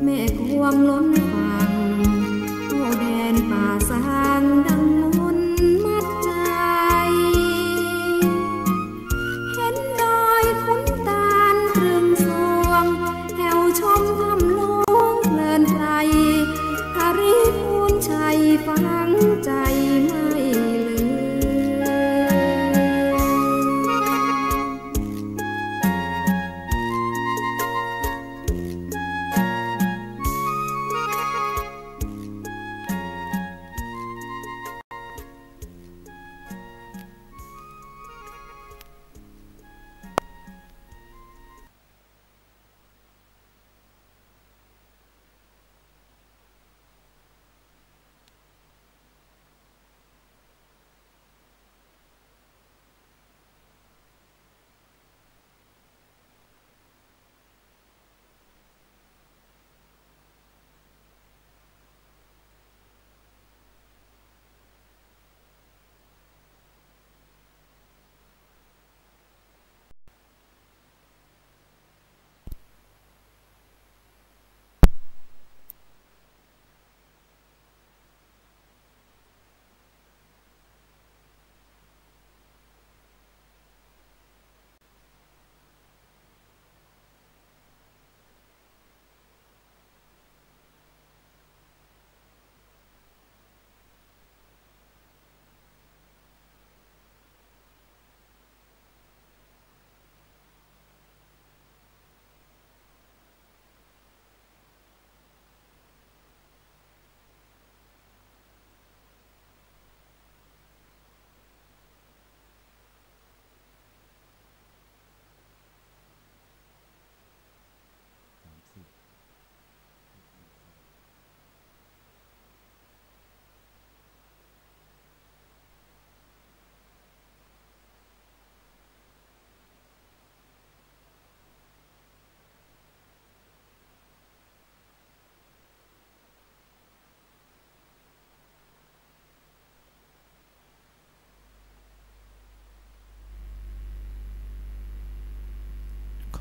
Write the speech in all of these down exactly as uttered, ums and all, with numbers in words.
แม่กวงล้นฝั่ง เข้าแดนป่าซางดังมนต์มัดใจ๋ เห็นดอยขุนตาลตรึงสรวง แถวชมถ้ำหลวงเพลินไพร หริพูนชัยฝังใจ๋ไม่เลือน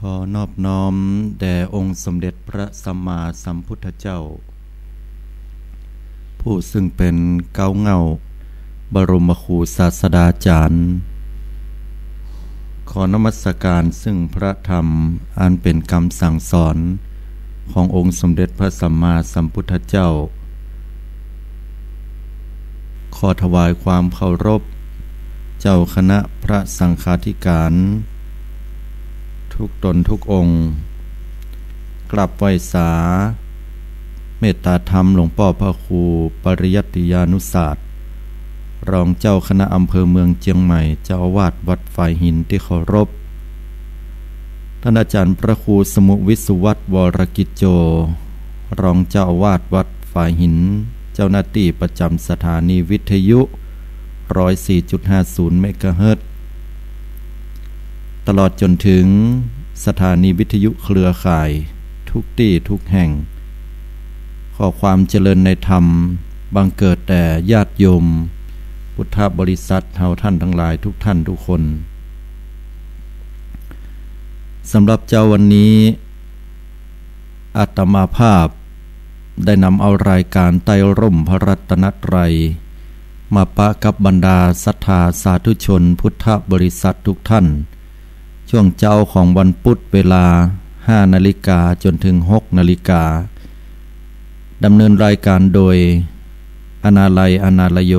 ขอนอบน้อมแด่องค์สมเด็จพระสัมมาสัมพุทธเจ้า ผู้ซึ่งเป็นเก๊าเหง้าบรมครูศาสดาจารย์ ขอนมัสการซึ่งพระธรรมอันเป็นกำสั่งสอนขององค์สมเด็จพระสัมมาสัมพุทธเจ้า ขอถวายความเคารพเจ้าคณะพระสังฆาธิการทุกตนทุกองค์ กราบไหว้สาเมตตาธรรมหลวงป้อพระครูปริยัติยานุศาสตร์ รองเจ้าคณะอำเภอเมืองเจียงใหม่ เจ้าอาวาสวัดฝายหินตี้เคารพ ท่านอาจารย์พระครูสมุห์วิศวัฒน์ วรกิจโจ รองเจ้าอาวาสวัดฝายหิน เจ้าหน้าตี้ประจำสถานีวิทยุ ร้อยสี่จุดห้าศูนย์ เมกะเฮิรตซ์ ตลอดจ๋นถึงสถานีวิทยุเครือข่ายทุกตี้ทุกแห่ง ขอความเจริญในธรรมบังเกิดแด่ญาติโยมพุทธบริษัทเฮาท่านตังหลายทุกท่านทุกคน สำหรับเจ๊าวันนี้ อาตมาภาพได้นำเอารายการใต้ร่มพระรัตนตรัย มาปะกับบรรดาศรัทธาสาธุชนพุทธบริษัททุกท่าน ช่วงเจ๊าของวันพุธเวลา ห้านาฬิกาจ๋นถึง หกนาฬิกา ดำเนินรายการโดย อาณาลัย อาณาลโย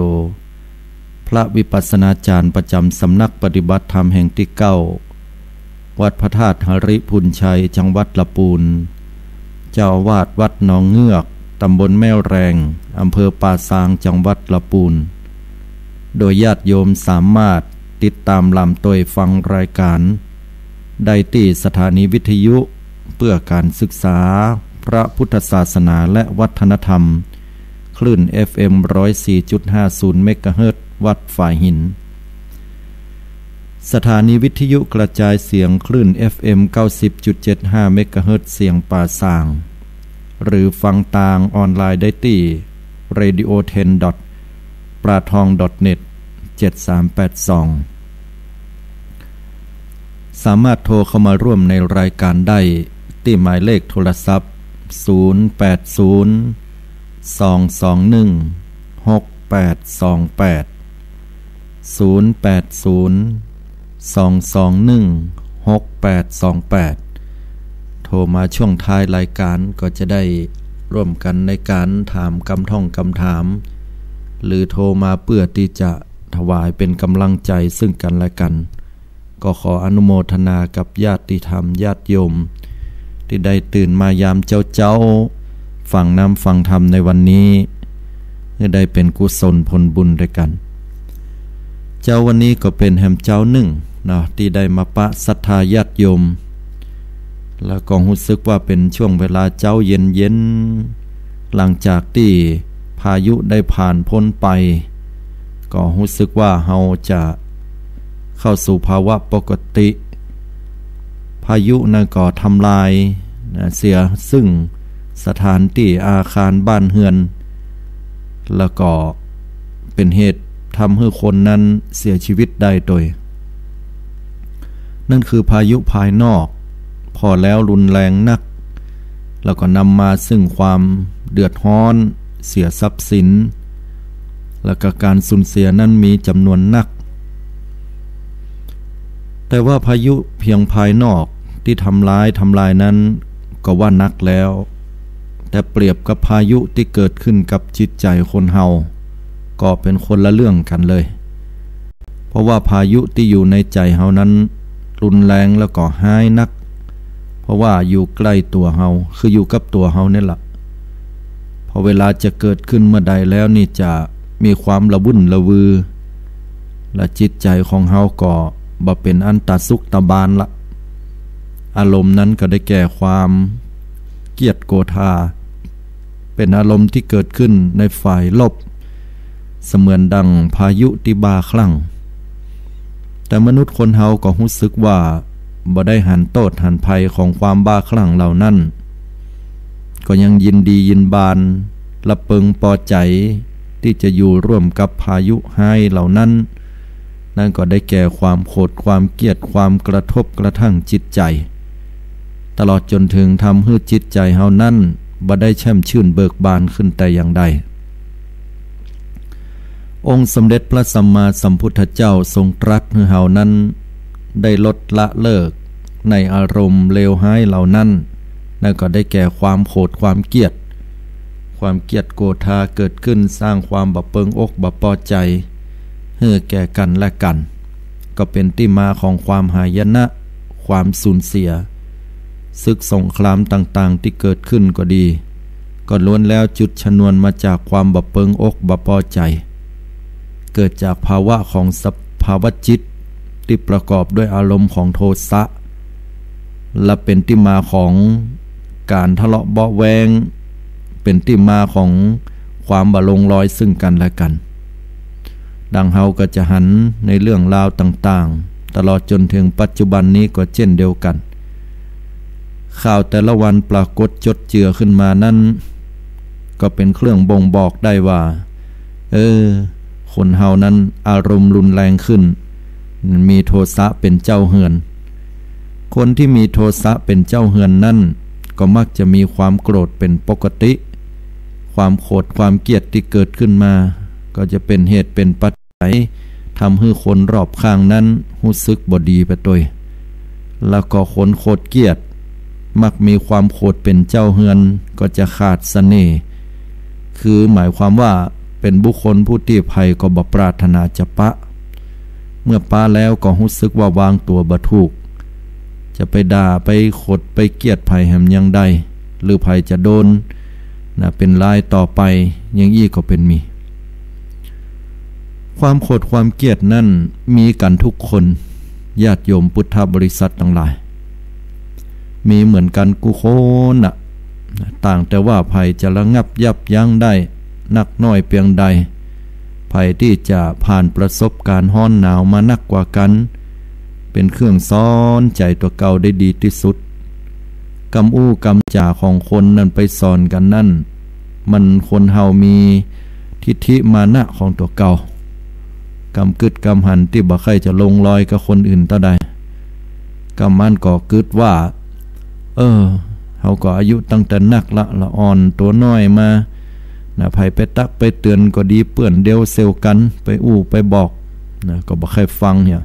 พระวิปัสสนาจารย์ประจำสำนักปฏิบัติธรรมแห่งตี้เก้า วัดพระธาตุหริพูนชัย จังหวัดละปูน เจ้าอาวาสวัดหนองเงือก ตำบลแม่แรง อำเภอป่าซาง จังหวัดละปูน โดยญาติโยมสามารถติดตามลำตวยฟังรายการได้ตี้สถานีวิทยุเพื่อการศึกษาพระพุทธศาสนาและวัฒนธรรม คลื่น เอฟเอ็ม ร้อยสี่จุดห้าศูนย์ เมกะเฮิรตซ์ วัดฝายหิน สถานีวิทยุกระจายเสียงคลื่น เอฟเอ็ม เก้าสิบจุดเจ็ดห้า เมกะเฮิรตซ์ เสียงป่าซาง หรือฟังตางออนไลน์ได้ตี้ เรดิโอเท็น ดอท ปลาทอง ดอท เน็ต เจ็ดสามแปดสอง สามารถโทรเข้ามาร่วมในรายการได้ตี้หมายเลขโทรศัพท์ ศูนย์แปดศูนย์ สองสองหนึ่ง หกแปดสองแปด ศูนย์แปดศูนย์ สองสองหนึ่ง หกแปดสองแปด โทรมาช่วงท้ายรายการก็จะได้ร่วมกันในการถามกำท่องกำถาม หรือโทรมาเพื่อที่จะถวายเป็นกำลังใจซึ่งกันและกัน ก็ขออนุโมทนากับญาติธรรมญาติโยม ตี้ได้ตื่นมายามเจ๊าๆ ฟังน้ำฟังธรรมในวันนี้ หื้อได้เป๋นกุศลผลบุญตวยกั๋น เจ๊าวันนี้ก็เป๋นแหมเจ๊านึ่งเนาะ ตี้ได้มาปะศรัทธาญาติโยม แล้วก็ฮู้สึกว่าเป๋นช่วงเวลาเจ๊าเย็นๆ หลังจากตี้พายุได้ผ่านป๊นไป ก็ฮู้สึกว่าเฮาจะเข้าสู่ภาวะปกติ พายุนั้นก็ทำลายนะ เสียซึ่งสถานตี้อาคารบ้านเฮือน แล้วก็เป๋นเหตุทำหื้อคนนั้นเสียชีวิตได้ตวย นั่นคือพายุภายนอก ผ่อแล้วรุนแรงนัก แล้วก็นำมาซึ่งความเดือดฮ้อน เสียทรัพย์สิน แล้วก็ก๋านสูญเสียนั้นมีจ๋ำนวนนัก แต่ว่าพายุเพียงภายนอกตี้ทำร้ายทำลายนั้นก็ว่านักแล้ว แต่เปรียบกับพายุตี้เกิดขึ้นกับจิตใจ๋คนเฮา ก็เป๋นคนละเรื่องกั๋นเลย เพราะว่าพายุตี้อยู่ในใจ๋เฮานั้นรุนแรงแล้วก็ฮ้ายนัก เพราะว่าอยู่ใก้ตั๋วเฮา คืออยู่กับตั๋วเฮาเนี่ยละ พอเวลาจะเกิดขึ้นเมื่อใดแล้วนี่จะมีความระวุ่นระวือ และจิตใจ๋ของเฮาก็บ่เป๋นอันตาสุขตาบานละ อารมณ์นั้นก็ได้แก่ความเกียจโกธา เป๋นอารมณ์ตี้เกิดขึ้นในฝ่ายลบ เสมือนดังพายุตี้บ้าคลั่ง แต่มนุษย์คนเฮาก็ฮู้สึกว่าบ่ได้หันโต้ษหันภัยของความบ้าคลั่งเหล่านั้น ก็ยังยินดียินบาน ระเปิงปอใจ๋ตี้จะอยู่ร่วมกับพายุฮ้ายเหล่านั้น นั่นก็ได้แก่ความโขดความเกียจ ความกระทบกระทั่งจิตใจ๋ ตลอดจ๋นเถิงทำหื้อจิตใจ๋เฮานั้นบ่ได้แช่มชื่นเบิกบานขึ้นแต่อย่างใด องค์สมเด็จพระสัมมาสัมพุทธเจ้าทรงตรัสหื้อเฮานั้น ได้ลดละเลิกในอารมณ์เลวฮ้ายเหล่านั้น นั่นก็ได้แก่ความโขดความเกียจ ความเกียจโกธาเกิดขึ้นสร้างความบ่เปิงอกบ่ปอใจ๋หื้อแก่กั๋นและกั๋น ก็เป๋นตี้มาของความหายนะ ความสูญเสีย ศึกสงครามต่างๆ ตี้เกิดขึ้นก็ดี ก็ล้วนแล้วจุดชนวนมาจากความบ่เปิงอกบ่ปอใจ๋ เกิดจากภาวะของสภาวะจิตตี้ประกอบด้วยอารมณ์ของโทสะ และเป๋นตี้มาของก๋านทะเลาะเบาะแว้ง เป๋นตี้มาของความบ่ลงรอยซึ่งกั๋นและกั๋น ดังเฮาก็จะหันในเรื่องราวต่างๆ ตลอดจ๋นเถิงปัจจุบันนี้ก็เจ้นเดียวกั๋น ข่าวแต่ละวันปรากฏจดเจือขึ้นมานั้น ก็เป๋นเครื่องบ่งบอกได้ว่า เออ คนเฮานั้นอารมณ์รุนแรงขึ้น มีโทสะเป๋นเจ้าเฮือน คนตี้มีโทสะเป๋นเจ้าเฮือนนั้น ก็มักจะมีความโกรธเป๋นปกติ ความโขดความเกียจตี้เกิดขึ้นมา ก็จะเป๋นเหตุเป๋นปัจจัย ทำหื้อคนรอบข้างนั้นฮู้สึกบ่ดีไปตวย แล้วก็คนโขดเกียจ มักมีความโขดเป๋นเจ้าเฮือน ก็จะขาดเสน่ห์ คือหมายความว่าเป๋นบุคคลผู้ตี้ใผก็บ่ปรารถนาจะปะ เมื่อปะแล้วก็ฮู้สึกว่าวางตั๋วบ่ถูก จะไปด่าไปโขดไปเกียจใผแหมยังใด หรือใผจะโดนนะ เป๋นรายต่อไป อย่างอี้ก็เป๋นมี ความโขดความเกียจนั้นมีกั๋นทุกคน ญาติโยมพุทธบริษัทตังหลาย มีเหมือนกั๋นกู้คนน่ะ ต่างแต่ว่าใผจะระงับยับยั้งได้นักน้อยเปียงใด ใผตี้จะผ่านประสบก๋ารณ์ฮ้อนหนาวมานักกว่ากั๋น เป๋นเครื่องสอนใจ๋ตั๋วเก่าได้ดีตี้สุด กำอู้กำจ๋าของคนนั้นไปสอนกั๋นนั้น มันคนเฮามีทิฐิมานะของตั๋วเก่า กำกึ๊ดกำหันตี้บ่ใค่จะลงรอยกับคนอื่นเต้าใด กำอั้นก็กึ๊ดว่า เออ เฮาก็อายุตั้งแต่นักละ ละอ่อนตั๋วน้อยมา นะ ใผไปตักไปเตื๋อนก็ดี เปื้อนเดียวเสี่ยวกั๋น ไปอู้ไปบอก นะ ก็บ่ใค่ฟังเหีย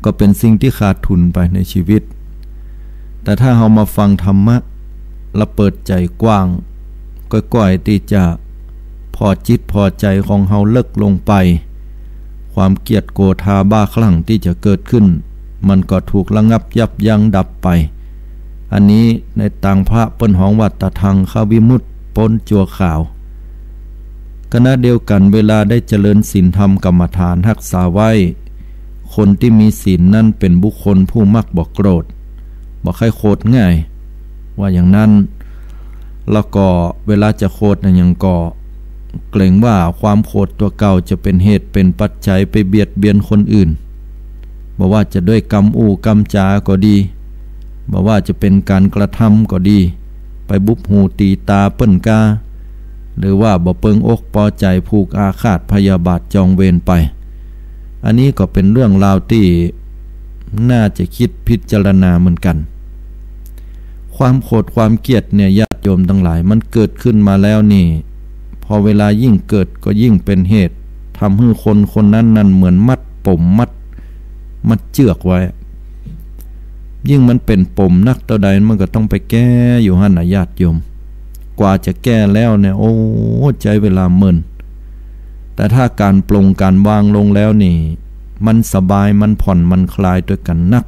ก็เป๋นสิ่งตี้ขาดทุนไปในจีวิต แต่ถ้าเฮามาฟังธรรมะ และเปิดใจ๋กว้าง ก้อยๆ ตี้จะผ่อจิตผ่อใจ๋ของเฮาเลิกลงไป ความเกียจโกรธาบ้าคลั่งตี้จะเกิดขึ้น มันก็ถูกระงับยับยั้งดับไป อันนี้ในตางพระเปิ้นฮ้องว่าตะทังควิมุตติ ป๊นจั่วข่าว ขณะเดียวกั๋นเวลาได้เจริญศีลธรรมกรรมฐานฮักษาไว้ คนตี้มีศีลนั้นเป๋นบุคคลผู้มักบ่โกรธ บ่ใค่โขดง่าย ว่าอย่างนั้น แล้วก็เวลาจะโขดอะหยังก็ เกรงว่าความโขดตั๋วเก่าจะเป๋นเหตุเป๋นปัจจัยไปเบียดเบียนคนอื่น บ่ว่าจะด้วยกำอู้กำจาก็ดี บ่ว่าจะเป๋นก๋านกระทำก็ดี ไปบุบหูตี๋ต๋าเปิ้นกา หรือว่าบ่เปิงอกปอใจ๋ผูกอาฆาตพยาบาทจองเวรไป อันนี้ก็เป๋นเรื่องราวตี้น่าจะกึ๊ดพิจารณาเหมือนกั๋น ความโขดความเกียจเนี่ย ญาติโยมตังหลาย มันเกิดขึ้นมาแล้วนี่ พอเวลายิ่งเกิดก็ยิ่งเป๋นเหตุ ทำหื้อคนคนนั้นนั่นเหมือนมัดป๋มมัด มัดเจื้อกไว้ ยิ่งมันเป๋นป๋มนักเต้าใด มันก็ต้องไปแก้อยู่หั้นนะญาติโยม กว่าจะแก้แล้วเนี่ย โอ้ ใจ๊เวลาเมิน แต่ถ้าก๋านปลงก๋านวางลงแล้วนี่ มันสบาย มันผ่อน มันคลายตวยกั๋นนัก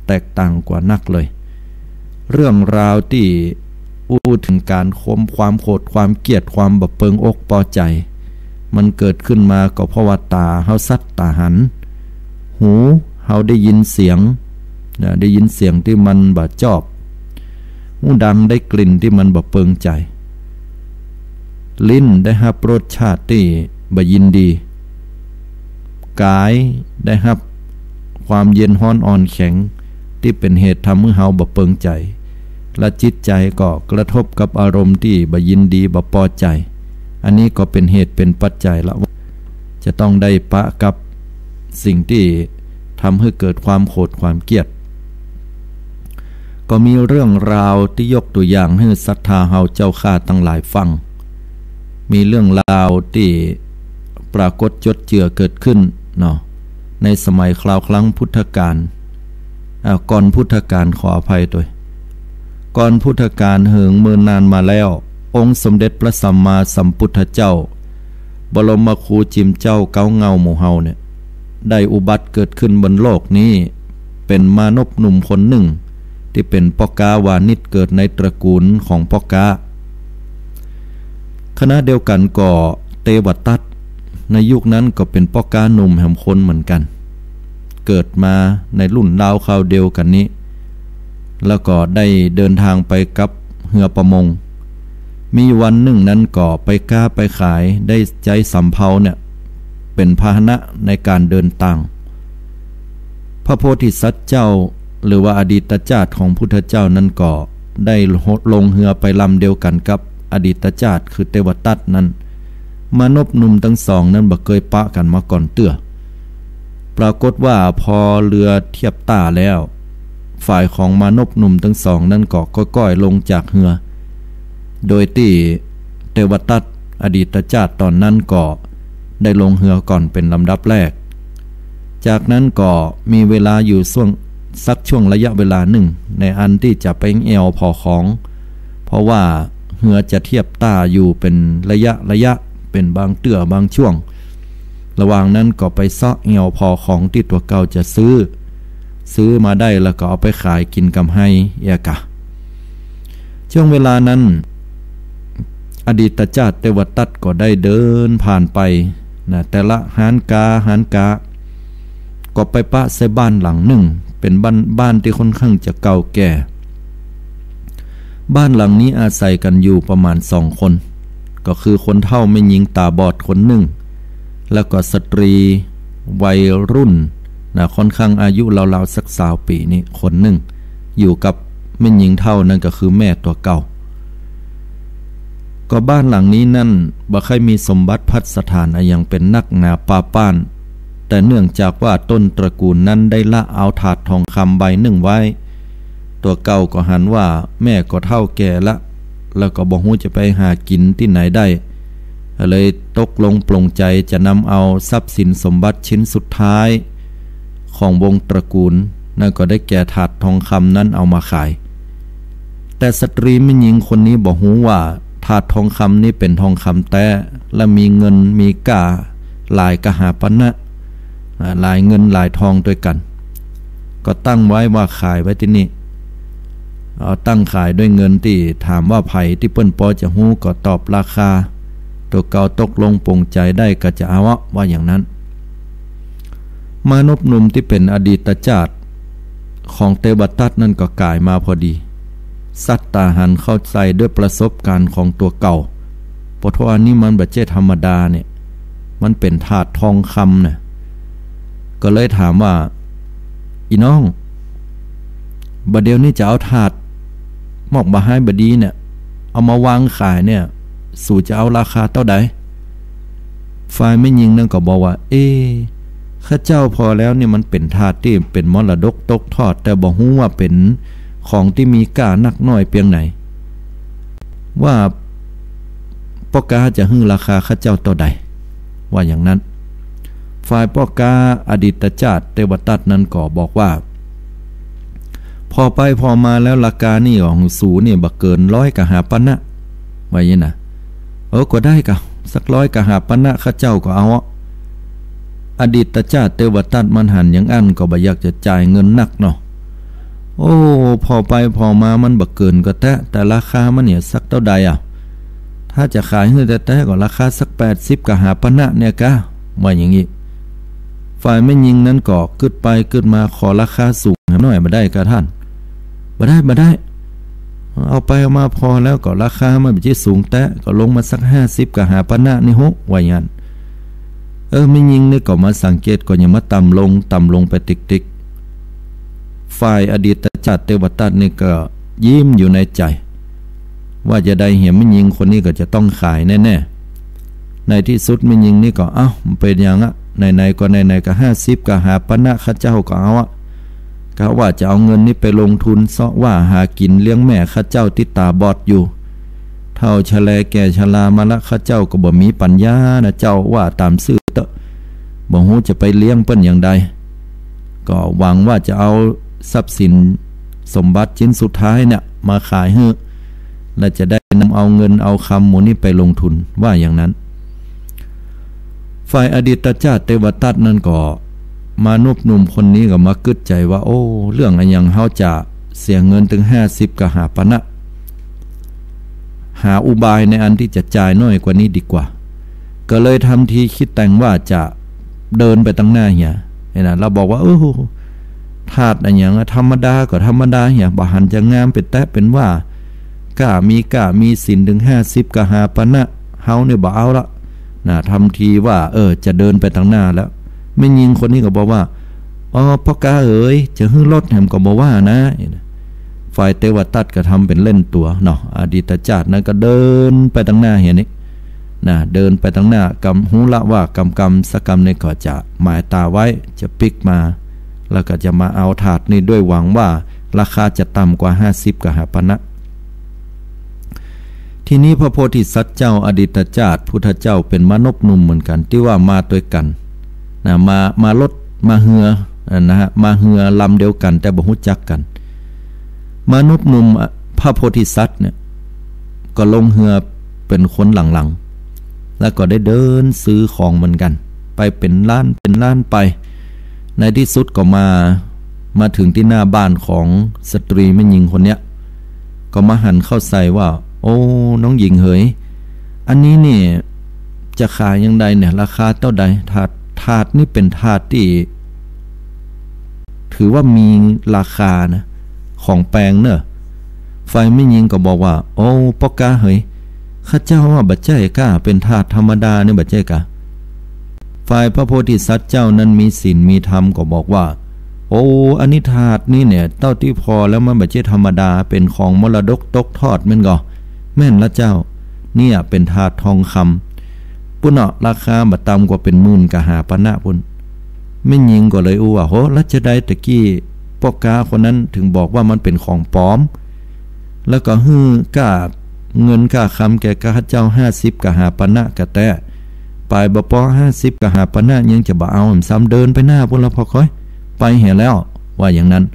แตกต่างกว่านักเลย เรื่องราวตี้อู้เถิงก๋านข่มความโขดความเกียจ ความบ่เปิงอกปอใจ๋ มันเกิดขึ้นมาก็เพราะว่าต๋าเฮาสัตย์ต๋าหัน หูเฮาได้ยินเสียง นะ ได้ยินเสียงตี้มันบ่จอบ หูดังได้กลิ่นตี้มันบ่เปิงใจ๋ ลิ้นได้ฮับรสชาติตี้บ่ยินดี ก๋ายได้ฮับความเย็นฮ้อนอ่อนแข็งตี้เป๋นเหตุทำหื้อเฮาบ่เปิงใจ๋ และจิตใจ๋ก็กระทบกับอารมณ์ตี้บ่ยินดีบ่ปอใจ๋ อันนี้ก็เป๋นเหตุเป๋นปัจจัยละว่า จะต้องได้ปะกับสิ่งตี้ทำหื้อเกิดความโขดความเกียจ ก็มีเรื่องราวตี้ยกตั๋วอย่างหื้อศรัทธาเฮาเจ้าข้าตังหลายฟัง มีเรื่องราวตี้ปรากฏจดเจือเกิดขึ้นเนาะ ในสมัยคราวครั้งพุทธกาล อ่า ก่อนพุทธกาล ขออภัยตวย ก่อนพุทธกาลเหิงเมินนานมาแล้ว องค์สมเด็จพระสัมมาสัมพุทธเจ้า บรมครูจิ๋มเจ้าเก๊าเหง้าหมู่เฮาเนี่ย ได้อุบัติเกิดขึ้นบนโลกนี้ เป๋นมานพหนุ่มคนนึ่ง ตี้เป๋นป้อก๊าวานิช เกิดในตระกู๋นของป้อก๊า ขณะเดียวกั๋นก็เตวทัต ในยุคนั้นก็เป๋นป้อก๊าหนุ่มแหมคนเหมือนกั๋น เกิดมาในรุ่นราวคราวเดียวกั๋นนี้ แล้วก็ได้เดินทางไปกับเฮือประมง มีอยู่วันนึ่งนั้นก็ไปก๊าไปขาย ได้ใจ๊สำเภาเนี่ยเป๋นพาหนะในก๋านเดินตาง พระโพธิสัตว์เจ้า หรือว่าอดีตจาติของพุทธเจ้านั้นก็ได้ลงเฮือไปลำเดียวกั๋นกับอดีตจาติคือเตวทัตนั้น มานพหนุ่มตังสองนั้นบ่เกยปะกั๋นมาก่อนเตื้อ ปรากฏว่าพอเฮือเทียบต้าแล้ว ฝ่ายของมานพหนุ่มตังสองนั้นก็ก้อยๆ ลงจากเฮือ โดยตี้เตวทัตอดีตจาติต๋อนนั้นก็ได้ลงเฮือก่อนเป๋นลำดับแรก จากนั้นก็มีเวลาอยู่ช่วง สักช่วงระยะเวลานึ่ง ในอันตี้จะไปแอ่วผ่อของ เพราะว่าเฮือจะเทียบต้าอยู่เป๋นระยะระยะ เป๋นบางเตื้อบางช่วง ระหว่างนั้นก็ไปเซาะแอ่วผ่อของตี้ตั๋วเก่าจะซื้อ ซื้อมาได้แล้วก็เอาไปขายกิ๋นกำไรเอียกะ ช่วงเวลานั้น อดีตจาติเตวทัตก็ได้เดินผ่านไปนะ แต่ละฮานก๊า ฮานก๊า ก็ไปปะใส่บ้านหลังนึ่ง เป๋นบ้าน บ้านตี้ค่อนข้างจะเก่าแก่ บ้านหลังนี้อาศัยกั๋นอยู่ประมาณสองคน ก็คือคนเฒ่าแม่ญิงต๋าบอดคนนึ่ง แล้วก็สตรีวัยรุ่นนะ ค่อนข้างอายุราวๆ สักซาวปี๋นี้คนนึ่ง อยู่กับแม่ญิงเฒ่านั้นก็คือแม่ตั๋วเก่า ก็บ้านหลังนี้นั้นบ่ใค่มีสมบัติภัสถานอะหยังเป๋นนักหนาปาป้าน แต่เนื่องจากว่าต้นตระกู๋นนั้นได้ละเอาถาดทองคำใบนึ่งไว้ ตั๋วเก่าก็หันว่าแม่ก็เฒ่าแก่ละ แล้วก็บ่ฮู้จะไปหากิ๋นตี้ไหนได้ เลยตกลงปลงใจ๋จะนำเอาทรัพย์สินสมบัติชิ้นสุดท้ายของวงตระกูล นั่นก็ได้แก่ถาดทองคำนั้นเอามาขาย แต่สตรีแม่ญิงคนนี้บ่ฮู้ว่าถาดทองคำนี้เป๋นทองคำแต๊ และมีเงินมีก้าหลายกหาปณะ อ่า หลายเงินหลายทองตวยกั๋น ก็ตั้งไว้ว่าขายไว้ตี้นี่ เอาตั้งขายด้วยเงินตี้ ถามว่าใผตี้เปิ้นปอจะฮู้ก็ตอบราคา ตั๋วเก่าตกลงปลงใจ๋ได้ก็จะเอาอะ ว่าอย่างนั้น มานพหนุ่มตี้เป๋นอดีตชาติของเตวทัตนั้นก็ก๋ายมาพอดี สัตว์ต๋าหันเข้าใจ๋ด้วยประสบก๋ารณ์ของตั๋วเก่า ปะโธ่ อันนี้มันบ่ใจ้ธรรมดาเนี่ย มันเป๋นถาดทองคำน่ะ ก็เลยถามว่า อี่น้อง บ่าเดี่ยวนี้จะเอาถาดหมอกบ่าฮ้ายบ่าดีเนี่ย เอามาวางขายเนี่ย สูจะเอาราคาเต้าใด ฝ่ายแม่ญิงนั้นก็บอกว่า เอ๊ะ ข้าเจ้าผ่อแล้วเนี่ยมันเป๋นถาดตี้เป๋นมรดกตกทอด แต่บ่ฮู้ว่าเป๋นของตี้มีก้านักน้อยเปียงไหน ว่าป้อก๊าจะหื้อราคาข้าเจ้าเต้าใด ว่าอย่างนั้น ฝ่ายป้อก๊าอดีตชาติเตวทัตนั้นก็บอกว่า ผ่อไปผ่อมาแล้วราคานี่ของสูนี่บ่เกินร้อยกหาปณะ ว่าอย่างนี้นะ เออ ก็ได้กะ สักร้อยกหาปณะข้าเจ้าก็เอาอะ อดีตชาติเตวทัตมันหันอย่างอั้นก็บ่อยากจะจ่ายเงินนักเนาะ โอ้ ผ่อไปผ่อมามันบ่เกินก็แต๊ แต่ราคามันเนี่ยสักเต้าใดอะ ถ้าจะขายหื้อแต๊ๆ ก็ราคาสักแปดสิบกหาปณะเนี่ยกะ ว่าอย่างนี้ ฝ่ายแม่ญิงนั้นก็กึ๊ดไปกึ๊ดมา ขอราคาสูงแหมหน้อยบ่ได้กาท่าน บ่ได้ บ่ได้ เอาไปเอามาผ่อแล้วก็ราคามันบ่ใจ้สูงแต๊ ก็ลงมาสักห้าสิบกหาปณะนี่โฮะ ว่าอย่างนั้น เออ แม่ญิงนี่ก็มาสังเกตก็ยังมาต่ำลง ต่ำลงไปติ๊กๆ ฝ่ายอดีตชาติเตวทัตนี่ก็ยิ้มอยู่ในใจ๋ ว่าจะใดเหียแม่ญิงคนนี้ก็จะต้องขายแน่ๆ ในตี้สุดแม่ญิงนี่ก็ เอ้า มันเป๋นอย่างอะ ไหนๆ ก็ไหนๆ ก็ห้าสิบกหาปณะข้าเจ้าก็เอาอะ กะว่าจะเอาเงินนี้ไปลงทุนเซาะว่าหากิ๋นเลี้ยงแม่ข้าเจ้าตี้ต๋าบอดอยู่ เฒ่าชะแลแก่ชรามาละ ข้าเจ้าก็บ่มีปัญญานะเจ้า ว่าต๋ามซื่อเต๊อะ บ่ฮู้จะไปเลี้ยงเปิ้นอย่างใด ก็หวังว่าจะเอาทรัพย์สินสมบัติชิ้นสุดท้ายเนี่ยมาขายหื้อ และจะได้นำเอาเงินเอาคำหมู่นี้ไปลงทุน ว่าอย่างนั้น ฝ่ายอดีตชาติเตวทัตนั้นก็ มานพหนุ่มคนนี้ก็มากึ๊ดใจ๋ว่า โอ้ เรื่องอะหยังเฮาจะเสียเงินตึงห้าสิบกหาปณะ หาอุบายในอันตี้จะจ่ายน้อยกว่านี้ดีกว่า ก็เลยทำทีคิดแต่งว่าจะเดินไปตังหน้าเหีย เนี่ยนะ แล้วบอกว่า เออ ถาดอะหยังอะ ธรรมดาก็ธรรมดาเหีย บ่หันจะงามเป๋นแต๊เป๋นว่า ก้ามีก้ามีสินตึงห้าสิบกหาปณะ เฮาเนี่ยบ่เอาละ นะ ทำทีว่า เออ จะเดินไปตังหน้าแล้ว แม่ญิงคนนี้ก็บอกว่า อ๋อ ป้อก๊าเอ๋ย จะหื้อลดแหมก็บ่ว่านะ ฝ่ายเตวทัตก็ทำเป๋นเล่นตั๋วเนาะ อดีตชาตินั้นก็เดินไปตังหน้าเหียนี่ นะ เดินไปตังหน้า กำ ฮู้ละว่ากำกำสักกำนี่ก็จะหมายต๋าไว้ จะปิ๊กมา แล้วก็จะมาเอาถาดนี่ด้วยหวังว่าราคาจะต่ำกว่าห้าสิบกหาปณะ ทีนี้พระโพธิสัตว์เจ้าอดีตชาติพุทธเจ้าเป๋นมานพหนุ่มเหมือนกั๋น ตี้ว่ามาตวยกั๋น นะ มา มารถ มาเฮือ อ่ะนะฮะ มาเฮือลำเดียวกั๋น แต่บ่ฮู้จักกั๋น มานพหนุ่ม อ่ะ พระโพธิสัตว์เนี่ย ก็ลงเฮือเป๋นคนหลังๆ แล้วก็ได้เดินซื้อของเหมือนกั๋น ไปเป๋นล้านเป๋นล้านไป ในตี้สุดก็มา มาเถิงตี้หน้าบ้านของสตรีแม่ญิงคนเนี้ย ก็มาหันเข้าใส่ว่า โอ้ น้องหญิงเหย อันนี้นี่จะขายอย่างใดเนี่ย ราคาเต้าใด ถาด ถาดนี่เป๋นถาดตี้ ถือว่ามีราคานะ ของแปงเน่อ ฝ่ายแม่ญิงก็บอกว่า โอ้ ป้อก๊าเหย ข้าเจ้าว่าบ่ใจ้ก้า เป๋นถาดธรรมดานี่บ่ใจ้ก้า ฝ่ายพระโพธิสัตว์เจ้านั้นมีศีลมีธรรมก็บอกว่า โอ้ อันนี้ถาดนี่เนี่ย เต้าตี้ผ่อแล้วมันบ่ใจ้ธรรมดา เป๋นของมรดกตกทอดแม่นก่อ แม่นละเจ้า เนี่ยเป๋นถาดทองคำ ปุ้นเนาะ ราคาบ่ต่ำกว่าเป๋นหมื่นกหาปณะปุ้น แม่ญิงก็เลยอู้ว่า โห แล้วจาใดตะกี้ ป้อก๊าคนนั้นเถิงบอกว่ามันเป๋นของป๋อม แล้วก็หื้อก้าเงินก้าคำแก่ข้าเจ้าห้าสิบกหาปณะกะแต๊ ป๋ายบ่ปอห้าสิบกหาปณะยังจะบ่เอา ซ้ำเดินไปหน้าปู้นละ ผ่อคอย ไปเหียแล้ว ว่าอย่างนั้น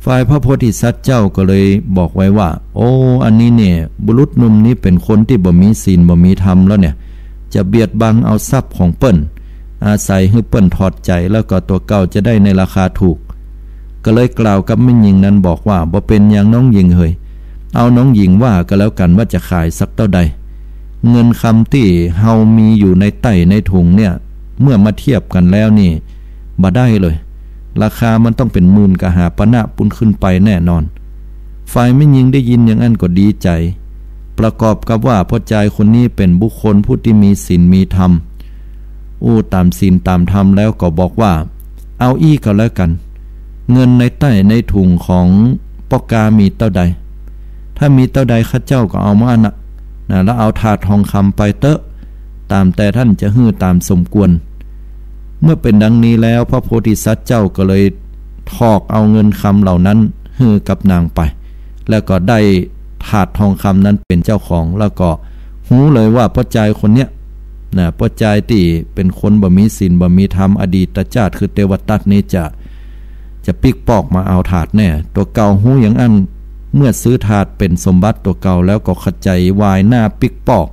ฝ่ายพระโพธิสัตว์เจ้าก็เลยบอกไว้ว่า โอ้ อันนี้เนี่ย บุรุษหนุ่มนี้เป๋นคนตี้บ่มีศีลบ่มีธรรมแล้วเนี่ย จะเบียดบังเอาทรัพย์ของเปิ้น อาศัยหื้อเปิ้นถอดใจ๋ แล้วก็ตั๋วเก่าจะได้ในราคาถูก ก็เลยกล่าวกับแม่ญิงนั้นบอกว่า บ่เป๋นหยังน้องหญิงเหย เอาน้องหญิงว่าก็แล้วกั๋นว่าจะขายสักเต้าใด เงินคำตี้เฮามีอยู่ในใต้ในถุงเนี่ย เมื่อมาเทียบกั๋นแล้วนี่ บ่ได้เลย ราคามันต้องเป๋นหมื่นกหาปณะปู้นขึ้นไปแน่นอน ฝ่ายแม่ญิงได้ยินอย่างอั้นก็ดีใจ๋ ประกอบกับว่าป้อจายคนนี้เป๋นบุคคลผู้ตี้มีศีลมีธรรม อู้ต๋ามศีลต๋ามธรรมแล้วก็บอกว่า เอาอี้ก็แล้วกั๋น เงินในใต้ในถุงของป้อก๊ามีเต้าใด ถ้ามีเต้าใดข้าเจ้าก็เอามาอั้นนะ นะ แล้วเอาถาดทองคำไปเต๊อะ ต๋ามแต่ต้านจะหื้อต๋ามสมควร เมื่อเป๋นดังนี้แล้ว พระโพธิสัตว์เจ้าก็เลยถอกเอาเงินคำเหล่านั้นหื้อกับนางไป แล้วก็ได้ถาดทองคำนั้นเป๋นเจ้าของ แล้วก็ฮู้เลยว่าป้อจายคนเนี้ย นะ ป้อจายตี้เป๋นคนบ่มีศีลบ่มีธรรม อดีตจาติคือเตวทัตนี่จะ จะปิ๊กปอกมาเอาถาดแน่ ตั๋วเก่าฮู้อย่างอั้น เมื่อซื้อถาดเป๋นสมบัติตั๋วเก่าแล้วก็ขะใจ๋วายหน้าปิ๊กปอก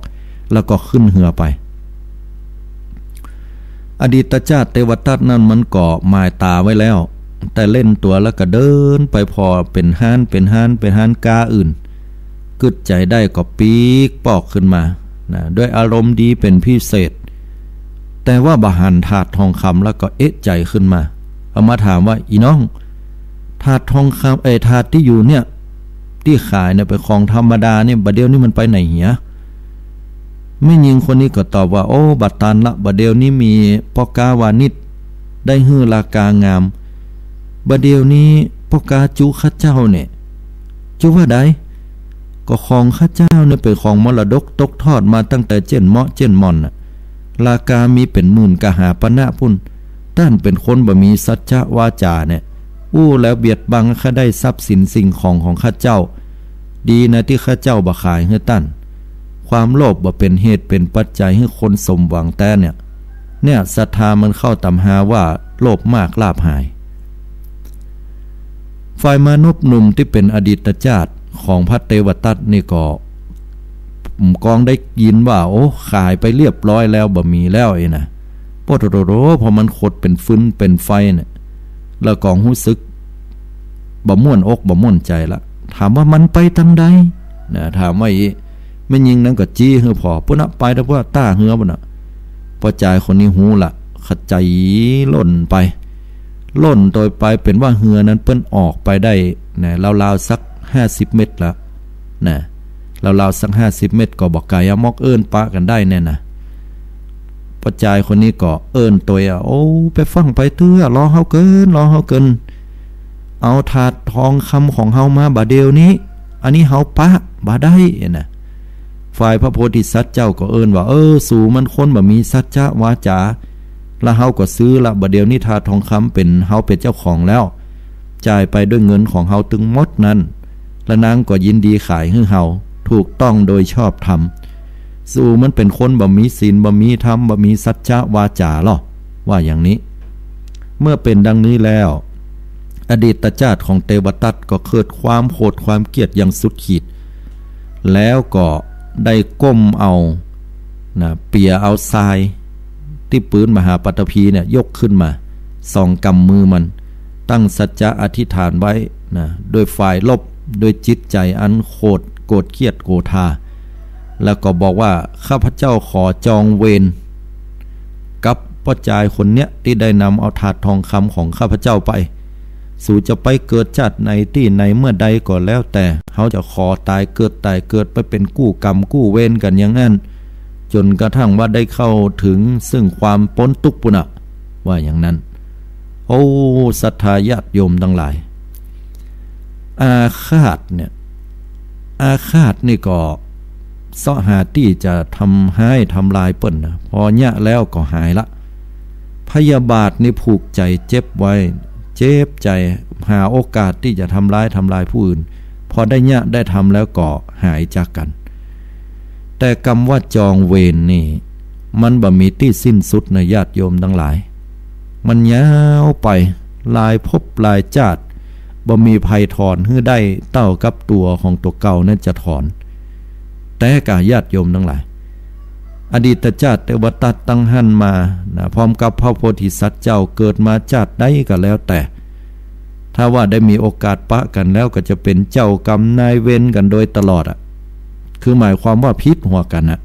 แล้วก็ขึ้นเฮือไป อดีตจาติเตวทัตนั้นมันก็หมายต๋าไว้แล้ว แต่เล่นตั๋วแล้วก็เดินไปผ่อเป๋นฮ้าน เป๋นฮ้าน เป๋นฮ้านก๊าอื่น กึ๊ดใจ๋ได้ก็ปิ๊กปอกขึ้นมา นะ ด้วยอารมณ์ดีเป๋นพิเศษ แต่ว่าบ่หันถาดทองคำแล้วก็เอะใจ๋ขึ้นมา เอามาถามว่า อี่น้อง ถาดทองคำ เอ้ย ถาดตี้อยู่เนี่ย ตี้ขายเนี่ยเป๋นของธรรมดาเนี่ย บ่าเดี่ยวนี้มันไปไหนเหีย แม่ญิงคนนี้ก็ตอบว่า โอ้ บ่ตันละ บ่าเดี่ยวนี้มีป้อก๊าวานิชได้หื้อราคางาม บ่าเดี่ยวนี้ป้อก๊าจุข้าเจ้าเนี่ย จุว่าใด ก็ของข้าเจ้าเนี่ยเป๋นของมรดกตกทอดมาตั้งแต่เจ๊ยนเมาะเจ๊ยนหม่อนน่ะ ราคามีเป๋นหมื่นกหาปณะปู้น ต้านเป๋นคนบ่มีสัจจะวาจ๋าเนี่ย อู้แล้วเบียดบังข้าได้ทรัพย์สินสิ่งของของข้าเจ้า ดีนะตี้ข้าเจ้าบ่ขายหื้อต้าน ความโลภบ่เป๋นเหตุเป๋นปัจจัยหื้อคนสมหวังแต๊เนี่ย เนี่ยศรัทธามันเข้าต๋ำฮาว่าโลภมากลาภหาย ฝ่ายมานพหนุ่มตี้เป๋นอดีตจาติของพระเตวทัตนี่ก็ กองได้ยินว่า โอ้ ขายไปเรียบร้อยแล้ว บ่มีแล้วไอ้นะ โอ้โถโถโถ พอมันขดเป๋นฟืนเป๋นไฟเนี่ย แล้วก็ฮู้สึกบ่ม่วนอกบ่ม่วนใจ๋ละ ถามว่ามันไปตางใด นะ ถามว่าอี้ แม่ญิงนั้นก็จี๊หื้อผ่อ ปู้นน่ะ ไปแต่ว่าต้าเฮือปู้นน่ะ ป้อจายคนนี้ฮู้ละ ขะใจ๋ล่นไป ล่นโตยไป เป๋นว่าเฮือนั้นเปิ้นออกไปได้นะ ราวๆ สักห้าสิบเมตรละนะ ราวๆ สักห้าสิบเมตรก็บ่ไก๋อะ มอกเอิ้นปะกั๋นได้เนี่ยนะ ป้อจายคนนี้ก็เอิ้นโตยอะ โอ้ ไปฟั่งไปเตื้อ รอเฮาเกิน รอเฮาเกิน เอาถาดทองคำของเฮามาบ่าเดี่ยวนี้ อันนี้เฮาปะบ่ได้นะ ฝ่ายพระโพธิสัตว์เจ้าก็เอิ้นว่า เออ สูมันคนบ่มีสัจจะวาจ๋า ละเฮาก็ซื้อละ บ่าเดี่ยวนี้ถาดทองคำเป๋นเฮาเป๋นเจ้าของแล้ว จ่ายไปด้วยเงินของเฮาตึงหมดนั้น ละนางก็ยินดีขายหื้อเฮา ถูกต้องโดยชอบธรรม สูมันเป๋นคนบ่มีศีล บ่มีธรรม บ่มีสัจจะวาจ๋าลอ ว่าอย่างนี้ เมื่อเป๋นดังนี้แล้ว อดีตจาติของเตวทัตก็เกิดความโขดความเกลียดอย่างสุดขีด แล้วก็ได้ก้มเอา นะ เปียเอาทรายตี้ปื๊นมหาปัตตภีเนี่ยยกขึ้นมา สองก๋ำมือมัน ตั้งสัจจะอธิษฐานไว้นะ ด้วยฝ่ายลบ ด้วยจิตใจ๋อันโขด โกรธเกลียดโกธา แล้วก็บอกว่า ข้าพเจ้าขอจองเวรกับป้อจายคนเนี้ยตี้ได้นำเอาถาดทองคำของข้าพเจ้าไป สูจะไปเกิดจาติไหนตี้ไหนเมื่อใดก็แล้วแต่ เฮาจะขอต๋ายเกิด ต๋ายเกิดไปเป๋นกู้กรรมกู้เวรกั๋นอย่างนั้น จ๋นกระทั่งว่าได้เข้าเถิงซึ่งความป๊นตุ๊กข์ปู้นน่ะ ว่าอย่างนั้น โอ้ ศรัทธาญาติโยมตังหลาย อาฆาตเนี่ย อาฆาตนี่ก็เซาะหาตี้จะทำฮ้ายทำลายเปิ้นนะ พอเยียะแล้วก็หายละ พยาบาทนี่ผูกใจ๋เจ็บไว้ เจ็บใจ๋ หาโอกาสตี้จะทำร้าย ทำลายผู้อื่น พอได้เยียะได้ทำแล้วก็หายจากกั๋น แต่กำว่าจองเวรนี่ มันบ่มีตี้สิ้นสุดนะญาติโยมตังหลาย มันยาวไปหลายภพหลายจาติ บ่มีใผถอนหื้อได้เต้ากับตั๋วของตั๋วเก่านั้นจะถอน แต่ก่าญาติโยมตังหลาย อดีตจาติเตวทัตตังหั้นมานะ พร้อมกับพระโพธิสัตว์เจ้าเกิดมาจาติใดก็แล้วแต่ ถ้าว่าได้มีโอกาสปะกั๋นแล้วก็จะเป๋นเจ้ากรรมนายเวรกั๋นโดยตลอดอะ คือหมายความว่าผิดหัวกั๋นอะ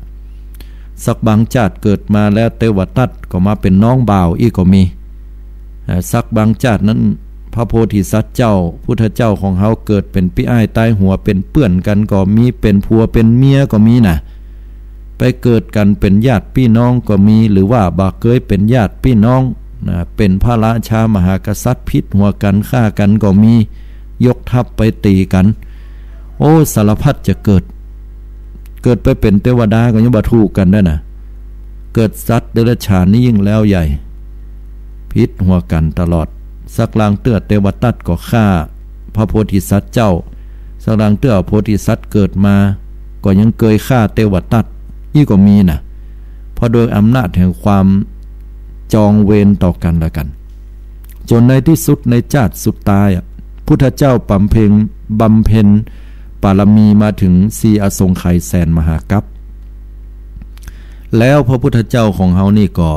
สักบางจาติเกิดมาแล้วเตวทัตก็มาเป๋นน้องบ่าวอี้ก็มี อ่า สักบางจาตินั้น พระโพธิสัตว์เจ้า พุทธเจ้าของเฮาเกิดเป๋นปี้อ้ายตายหัว เป๋นเปื้อนกั๋นก็มี เป๋นผัวเป๋นเมียก็มีนะ ไปเกิดกั๋นเป๋นญาติปี้น้องก็มี หรือว่าบ่าเกยเป๋นญาติปี้น้องนะ เป๋นพระราชามหากษัตริย์ผิดหัวกั๋นฆ่ากั๋นก็มี ยกทัพไปตี๋กั๋น โอ้ สารพัดจะเกิด เกิดไปเป๋นเตวดาก็ยังบ่ถูกกั๋นได้นะ เกิดสัตว์เดรัจฉานนี่ยิ่งแล้วใหญ่ ผิดหัวกั๋นตลอด สักลางเตื้อเตวทัตก็ฆ่าพระโพธิสัตว์เจ้า สักลางเตื้อโพธิสัตว์เกิดมา ก็ยังเกยฆ่าเตวทัตอี้ก็มีนะ เพราะโดยอำนาจแห่งความจองเวรต่อกั๋นและกั๋น จ๋นในตี้สุดในจาติสุดตายอะ พุทธเจ้าบำเพ็ญ บำเพ็ญปารมีมาเถิงสี่อสงไขยแสนมหากัป แล้วพระพุทธเจ้าของเฮานี่ก็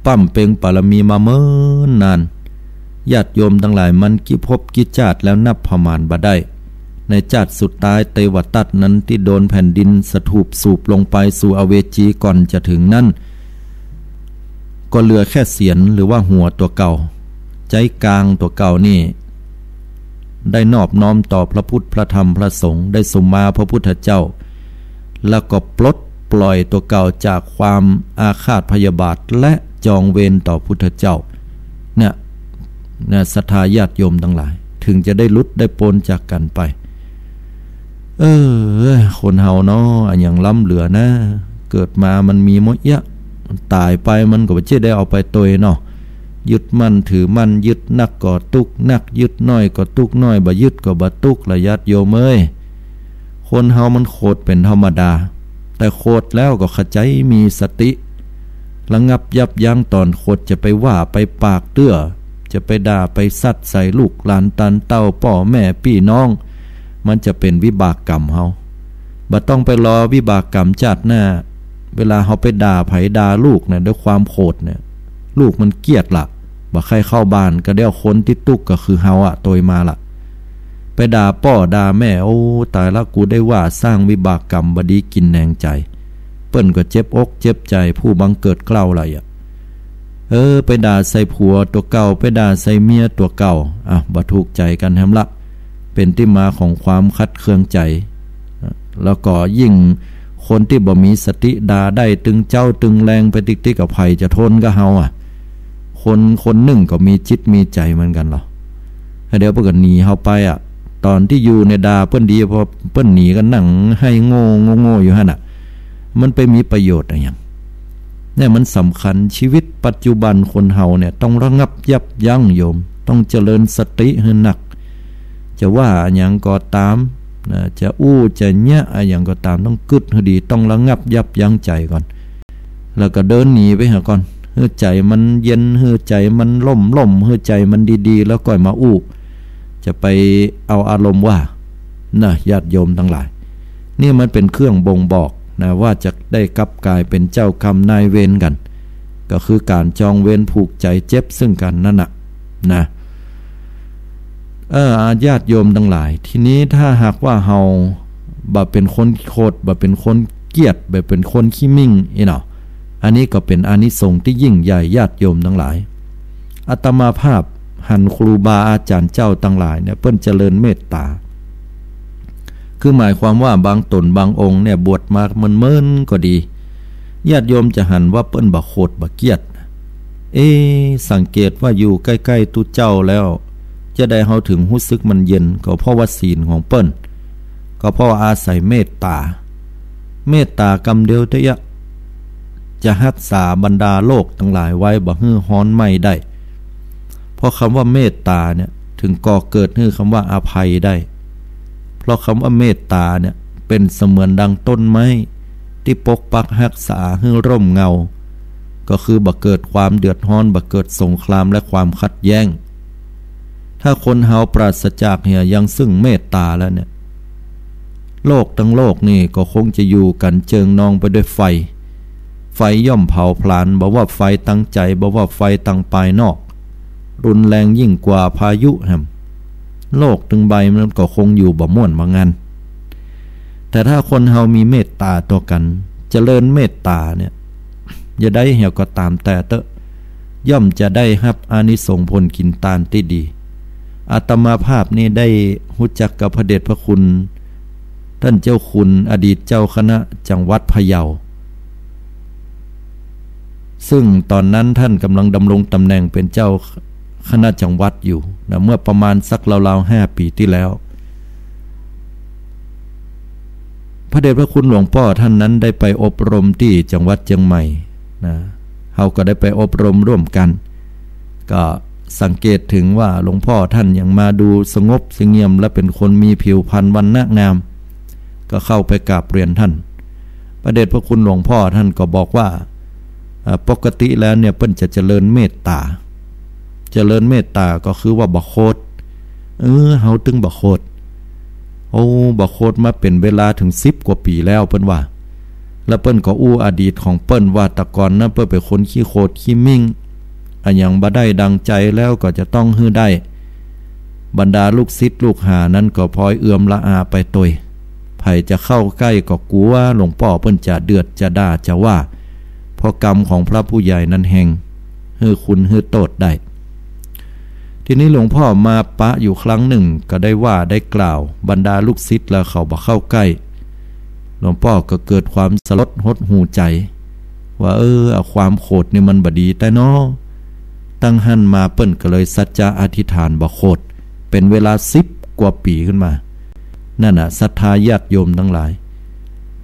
บำเพ็ญปารมีมาเมินนาน ญาติโยมตังหลาย มันกี่ภพกี่จาติแล้วนับประมาณบ่ได้ ในจาติสุดตายเตวทัตนั้นตี้โดนแผ่นดินสถูปสูบลงไปสู่อเวจีก่อนจะเถิงนั้น ก็เหลือแค่เศียรหรือว่าหัวตั๋วเก่า ใจ๊กลางตั๋วเก่านี่ ได้นอบน้อมต่อพระพุทธพระธรรมพระสงฆ์ ได้สุมาพระพุทธเจ้า แล้วก็ปลดปล่อยตั๋วเก่าจากความอาฆาตพยาบาทและจองเวรต่อพุทธเจ้า เนี่ย นะ ศรัทธาญาติโยมตังหลาย เถิงจะได้หลุดได้ป๊นจากกั๋นไป เออ คนเฮาเนาะ อะหยังล้ำเหลือนะ เกิดมามันมีหมดเยียะ ต๋ายไปมันก็บ่ใจ้ได้เอาไปตวยเนาะ ยึดมั่นถือมั่น ยึดนักก็ตุ๊กข์นัก ยึดน้อยก็ตุ๊กข์น้อย บ่ยึดก็บ่ตุ๊กข์ละญาติโยมเอ้ย คนเฮามันโขดเป๋นธรรมดา แต่โขดแล้วก็ขะใจ๋มีสติ ระงับยับยั้งต๋อนโขด จะไปว่าไปปากเตื้อ จะไปด่าไปสัตย์ใส่ลูกหลานตานเต้า ป้อแม่ปี้น้อง มันจะเป๋นวิบากกรรมเฮา บ่ต้องไปรอวิบากกรรมจาติหน้า เวลาเฮาไปด่าใผด่าลูกนะ ด้วยความโขดเนี่ย ลูกมันเกลียดละ บ่ใค่เข้าบ้าน ก็เดี๋ยวคนตี้ตุ๊กข์ก็คือเฮาอะ ตวยมาละ ไปด่าป้อด่าแม่ โอ้ ต๋ายละ กูได้ว่าสร้างวิบากกรรมบ่ดีกิ๋นแหนงใจ๋ เปิ้นก็เจ็บอกเจ็บใจ๋ ผู้บังเกิดเกล้าละอะ เออ ไปด่าใส่ผัวตั๋วเก่า ไปด่าใส่เมียตั๋วเก่า อ่ะ บ่ถูกใจ๋กั๋นแหมละ เป๋นตี้มาของความขัดเคืองใจ๋ แล้วก็ยิ่งคนตี้บ่มีสติด่าได้ตึงเจ๊าตึงแลงไปติ๊กๆ อะ ใผจะทนกับเฮาอะ คนคนนึ่งก็มีจิตมีใจ๋เหมือนกั๋นลอ เดี๋ยวเปิ้นก็หนีเฮาไปอะ ต๋อนตี้อยู่เนี่ยด่าเปิ้นดี พอเปิ้นหนีก็นั่งไห้โง่โง่โง่อยู่หั้นอะ มันไปมีประโยชน์อะหยัง เนี่ยมันสำคัญ ชีวิตปัจจุบันคนเฮาเนี่ยต้องระงับยับยั้งโยม ต้องเจริญสติหื้อนัก จะว่าอะหยังก็ต๋ามนะ จะอู้จะเยียะอะหยังก็ต๋าม ต้องกึ๊ดหื้อดี ต้องระงับยับยั้งใจ๋ก่อน แล้วก็เดินหนีไปหาก่อน หื้อใจ๋มันเย็น หื้อใจ๋มันล่มๆ หื้อใจ๋มันดีๆ แล้วก่อยมาอู้ จะไปเอาอารมณ์ว่า นะ ญาติโยมตังหลาย นี่มันเป๋นเครื่องบ่งบอกนะ ว่าจะได้กลับกลายเป๋นเจ้ากรรมนายเวรกั๋น ก็คือก๋านจองเวรผูกใจ๋เจ็บซึ่งกั๋นนั่นน่ะ นะ เออ อา ญาติโยมตังหลาย ทีนี้ถ้าหากว่าเฮาบ่เป๋นคนโขด บ่เป๋นคนเกลียด บ่เป๋นคนขี้มิ่งอี้เนาะ อันนี้ก็เป๋นอานิสงส์ตี้ยิ่งใหญ่ ญาติโยมตังหลาย อาตมาภาพหันครูบาอาจ๋ารย์เจ้าตังหลายเนี่ย เปิ้นเจริญเมตต๋า คือหมายความว่าบางต๋นบางองค์เนี่ย บวชมาเมินๆ ก็ดี ญาติโยมจะหันว่าเปิ้นบ่โขดบ่เกลียด เอ๊ะ สังเกตว่าอยู่ใก้ๆ ตุ๊เจ้าแล้ว จะใดเฮาเถิงฮู้สึกมันเย็น ก็เพราะว่าศีลของเปิ้น ก็เพราะว่าอาศัยเมตต๋า เมตต๋ากำเดียวเต๊อะ จะฮักษาบรรดาโลกตังหลายไว้บ่หื้อฮ้อนไหม้ได้ เพราะกำว่าเมตต๋าเนี่ย จึงก่อเกิดหื้อกำว่าอภัยได้ เพราะกำว่าเมตต๋าเนี่ยเป๋นเสมือนดังต้นไม้ตี้ปกปักฮักษาหื้อร่มเงา ก็คือบ่เกิดความเดือดฮ้อน บ่เกิดสงครามและความขัดแย้ง ถ้าคนเฮาปราศจากเหียยังซึ่งเมตต๋าแล้วเนี่ย โลกตังโลกนี่ก็คงจะอยู่กั๋นเจิ่งนองไปด้วยไฟ ไฟย่อมเผาผลาญ บ่ว่าไฟตังใจ๋ บ่ว่าไฟตังปายนอก รุนแรงยิ่งกว่าพายุแหม โลกตึงใบมันก็คงอยู่บ่ม่วนบ่งัน แต่ถ้าคนเฮามีเมตต๋าต่อกั๋น เจริญเมตต๋าเนี่ย จะได้เหียก็ต๋ามแต่เต๊อะ ย่อมจะได้ฮับอานิสงส์ผลกิ๋นตานตี้ดี อาตมาภาพนี่ได้ฮู้จักกับพระเดชพระคุณ ต้านเจ้าคุณอดีตเจ้าคณะจังหวัดพะเยา ซึ่งต๋อนนั้นต้านก่ำลังดำรงต๋ำแหน่งเป๋นเจ้าคณะจังหวัดอยู่นะ เมื่อประมาณสักราวๆ ห้าปี๋ตี้แล้ว พระเดชพระคุณหลวงป้อต้านนั้นได้ไปอบรมตี้จังหวัดเจียงใหม่นะ เฮาก็ได้ไปอบรมร่วมกั๋น ก็สังเกตเถิงว่าหลวงป้อต้านยังมาดูสงบเสงี่ยม และเป๋นคนมีผิวพรรณวรรณะงาม ก็เข้าไปกราบเรียนต้าน พระเดชพระคุณหลวงป้อต้านก็บอกว่า เอ่อ ปกติแล้วเนี่ยเปิ้นจะเจริญเมตต๋า เจริญเมตต๋าก็คือว่าบ่โขด เออ เฮาตึงบ่โขด โอ้ บ่โขดมาเป๋นเวลาเถิงสิบกว่าปี๋แล้ว เปิ้นว่า แล้วเปิ้นก็อู้อดีตของเปิ้นว่าแต่ก่อนนะ เปิ้นเป๋นคนขี้โขดขี้มิ่ง อะหยังบ่ได้ดังใจ๋แล้วก็จะต้องหื้อได้ บรรดาลูกศิษย์ลูกหานั้นก็พลอยเอือมละอาไปตวย ใผจะเข้าใก้ก็กั๋วหลวงป้อเปิ้นจะเดือดจะด่าจะว่า เพราะกรรมของพระผู้ใหญ่นั้นแฮง หื้อคุณหื้อโต้ษได้ ทีนี้หลวงป้อมาปะอยู่ครั้งนึ่ง ก็ได้ว่าได้กล่าว บรรดาลูกศิษย์แล้วเขาบ่เข้าใก้ หลวงป้อก็เกิดความสลดหดหู่ใจ๋ ว่า เออ อะความโขดนี่มันบ่ดีแต๊เนาะ ตั้งหั้นมาเปิ้นก็เลยสัจจะอธิษฐานบ่โขด เป๋นเวลาสิบกว่าปี๋ขึ้นมา นั่นน่ะ ศรัทธาญาติโยมตังหลาย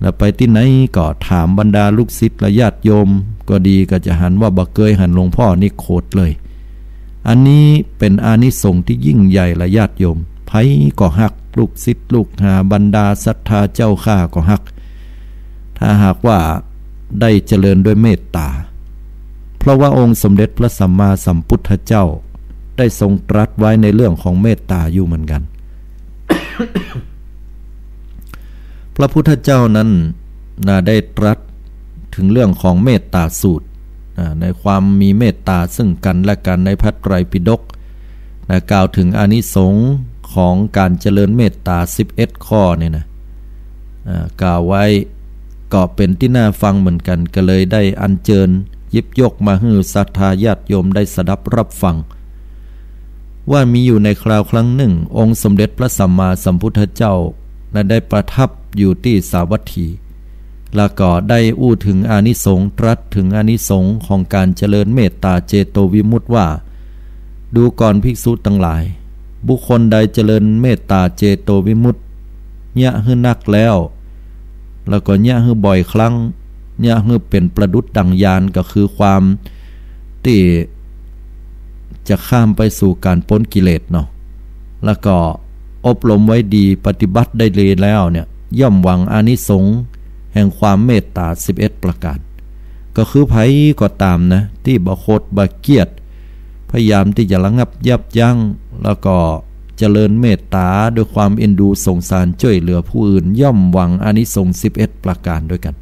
แล้วไปตี้ไหนก็ถามบรรดาลูกศิษย์และญาติโยมก็ดี ก็จะหันว่าบ่เกยหันหลวงป้อนี่โขดเลย อันนี้เป๋นอานิสงส์ตี้ยิ่งใหญ่ละญาติโยม ใผก็ฮัก ลูกศิษย์ลูกหา บรรดาศรัทธาเจ้าข้าก็ฮัก ถ้าหากว่าได้เจริญด้วยเมตต๋า เพราะว่าองค์สมเด็จพระสัมมาสัมพุทธเจ้าได้ทรงตรัสไว้ในเรื่องของเมตต๋าอยู่เหมือนกั๋น พระพุทธเจ้านั้นนะ ได้ตรัสเถิงเรื่องของเมตต๋าสูตรนะ ในความมีเมตต๋าซึ่งกั๋นและกั๋นในพระไตรปิฎกนะ กล่าวเถิงอานิสงส์ของก๋านเจริญเมตต๋าสิบเอ็ดข้อนี่นะ อ่า กล่าวไว้ก็เป๋นตี้น่าฟังเหมือนกั๋น ก็เลยได้อัญเจิญหยิบยกมาหื้อศรัทธาญาติโยมได้สดับรับฟัง ว่ามีอยู่ในคราวครั้งนึ่ง องค์สมเด็จพระสัมมาสัมพุทธเจ้านั้นได้ประทับอยู่ตี้สาวัตถี แล้วก็ได้อู้เถิงอานิสงส์ ตรัสเถิงอานิสงส์ของก๋านเจริญเมตต๋าเจโตวิมุตติว่า ดูก่อนภิกษุตังหลาย บุคคลใดเจริญเมตต๋าเจโตวิมุตติ เยียะหื้อนักแล้ว แล้วก็เยียะหื้อบ่อยครั้ง เยียะหื้อเป๋นประดุจดั่งญาณ ก็คือความตี้จะข้ามไปสู่ก๋านป๊นกิเลสเนาะ แล้วก็อบรมไว้ดี ปฏิบัติได้ดีแล้วเนี่ย ย่อมหวังอานิสงส์แห่งความเมตต๋าสิบเอ็ดประก๋าน ก็คือใผก็ต๋ามนะ ตี้บ่โขดบ่เคียด พยายามตี้จะระงับยับยั้ง แล้วก็เจริญเมตต๋าด้วยความเอ็นดูสงสารจ้วยเหลือผู้อื่น ย่อมหวังอานิสงส์สิบเอ็ดประก๋านด้วยกั๋น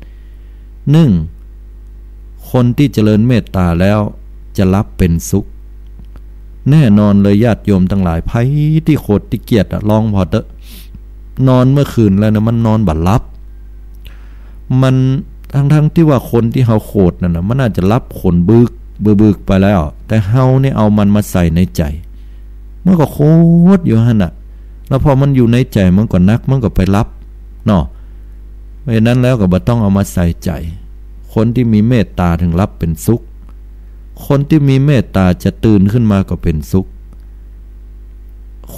นึ่ง คนตี้เจริญเมตต๋าแล้วจะหลับเป๋นสุข แน่นอนเลยญาติโยมตังหลาย ใผตี้โขดตี้เคียดอะ ลองผ่อเต๊อะ นอนเมื่อคืนแล้วนะ มันนอนบ่หลับ มัน ทั้งๆ ตี้ว่าคนตี้เฮาโขดนั่นน่ะ มันอาจจะหลับขนบึก บึกๆ ไปแล้ว แต่เฮาเนี่ยเอามันมาใส่ในใจ๋ มันก็โขดอยู่หั้นน่ะ แล้วพอมันอยู่ในใจ๋มันก็หนัก มันก็ไปหลับเนาะ เพราะฉะนั้นแล้วก็บ่ต้องเอามาใส่ใจ๋ คนตี้มีเมตต๋าเถิงหลับเป๋นสุข คนตี้มีเมตต๋าจะตื่นขึ้นมาก็เป๋นสุข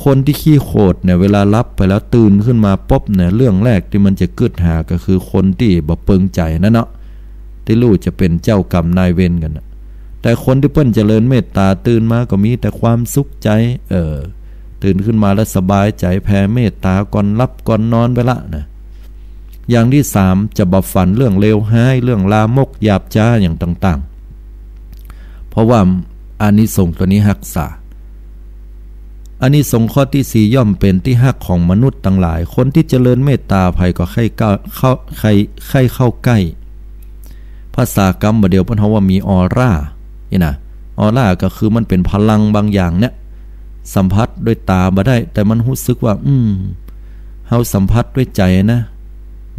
คนตี้ขี้โขดเนี่ย เวลาหลับไปแล้วตื่นขึ้นมาปุ๊บเนี่ย เรื่องแรกตี้มันจะกึ๊ดหาก็คือคนตี้บ่เปิงใจ๋นั่นเนาะ ตี้ฮู้จะเป๋นเจ้ากรรมนายเวรกั๋นน่ะ แต่คนตี้เปิ้นเจริญเมตต๋าตื่นมาก็มีแต่ความสุขใจ๋ เออ ตื่นขึ้นมาแล้วสบายใจ๋ แผ่เมตต๋าก่อนหลับก่อนนอนไปละนะ อย่างตี้สาม จะบ่ฝันเรื่องเลวฮ้าย เรื่องลามกหยาบจ๊าอย่างต่างๆ เพราะว่าอานิสงส์ตั๋วนี้ฮักษา อานิสงส์ข้อตี้สี่ ย่อมเป๋นตี้ฮักของมนุษย์ตังหลาย คนตี้เจริญเมตต๋าใผก็ใค่เข้า เข้า ใค่ ใค่เข้าใก้ ภาษากำบ่าเดี่ยวเปิ้นฮ้องว่ามีออร่า นี่นะ ออร่าก็คือมันเป๋นพลังบางอย่างเนี่ย สัมผัสด้วยต๋าบ่ได้ แต่มันฮู้สึกว่า อืม เฮาสัมผัสด้วยใจ๋นะ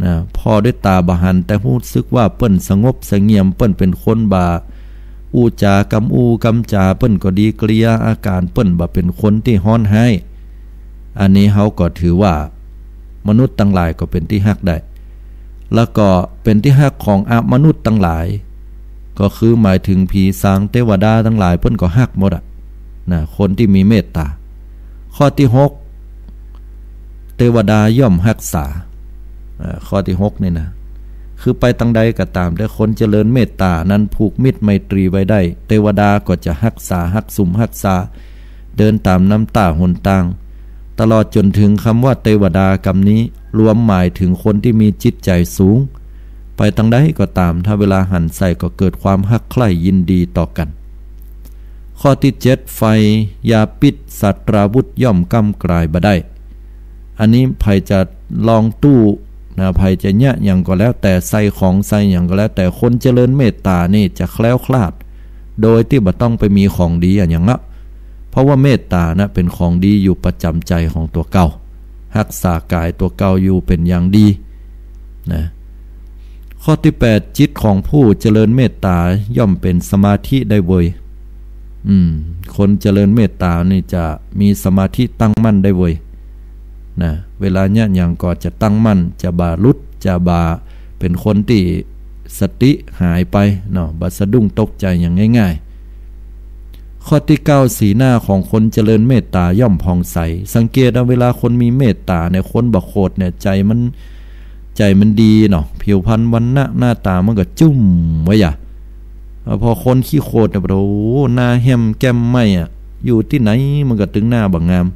นะ ผ่อด้วยต๋าบ่หัน แต่ฮู้สึกว่าเปิ้นสงบเสงี่ยม เปิ้นเป๋นคนบ่อู้จ๋ากำอู้กำจ๋า เปิ้นก็ดีกริยาอาก๋านเปิ้นบ่เป๋นคนตี้ฮ้อนฮ้าย อันนี้เฮาก็ถือว่ามนุษย์ตังหลายก็เป๋นตี้ฮักได้ แล้วก็เป๋นตี้ฮักของอมนุษย์ตังหลาย ก็คือหมายเถิงผีสางเตวดาตังหลาย เปิ้นก็ฮักหมดอะ นะ คนตี้มีเมตต๋า ข้อตี้หก เตวดาย่อมฮักษา อ่า ข้อตี้หกนี่นะ คือไปตางใดก็ต๋าม แต่คนเจริญเมตต๋านั้นผูกมิตรไมตรีไว้ได้ เตวดาก็จะฮักษา ฮักสุมฮักษา เดินต๋ามนำต้าหนตาง ตลอดจ๋นเถิงกำว่าเตวดากำนี้ รวมหมายเถิงคนตี้มีจิตใจ๋สูง ไปตางใดก็ต๋าม ถ้าเวลาหันใส่ก็เกิดความฮักใคร่ยินดีต่อกั๋น ข้อตี้เจ็ด ไฟ ยาพิษ สัตราวุธ ย่อมก้ำก๋ายบ่ได้ อันนี้ใผจะลองตู้นะ ใผจะเยียะหยังก็แล้วแต่ ใส่ของใส่หยังก็แล้วแต่ คนเจริญเมตต๋านี่จะแคล้วคลาด โดยตี้บ่ต้องไปมีของดีอะหยังละ เพราะว่าเมตต๋านะเป๋นของดีอยู่ประจ๋ำใจ๋ของตั๋วเก่า ฮักษาก๋ายตั๋วเก่าอยู่เป๋นอย่างดีนะ ข้อตี้แปด จิตของผู้เจริญเมตต๋าย่อมเป๋นสมาธิได้เวย อืม คนเจริญเมตต๋านี่จะมีสมาธิตั้งมั่นได้เวย นะ เวลาเยียะหยังก็จะตั้งมั่น จะบ่หลุด จะบ่เป๋นคนตี้สติหายไปเนาะ บ่สะดุ้งตกใจ๋อย่างง่ายๆ ข้อตี้เก้า สีหน้าของคนเจริญเมตต๋าย่อมผ่องใส สังเกตเอา เวลาคนมีเมตต๋าเนี่ย คนบ่โขดเนี่ย ใจ๋มัน ใจ๋มันดีเนาะ ผิวพรรณวรรณะหน้าต๋ามันก็จุ้มไว้อะ เออ พอคนขี้โขดเนี่ย โอ้โห หน้าแห้มแก้มไหม้อะ อยู่ตี้ไหนมันก็ตึงหน้าบ่งาม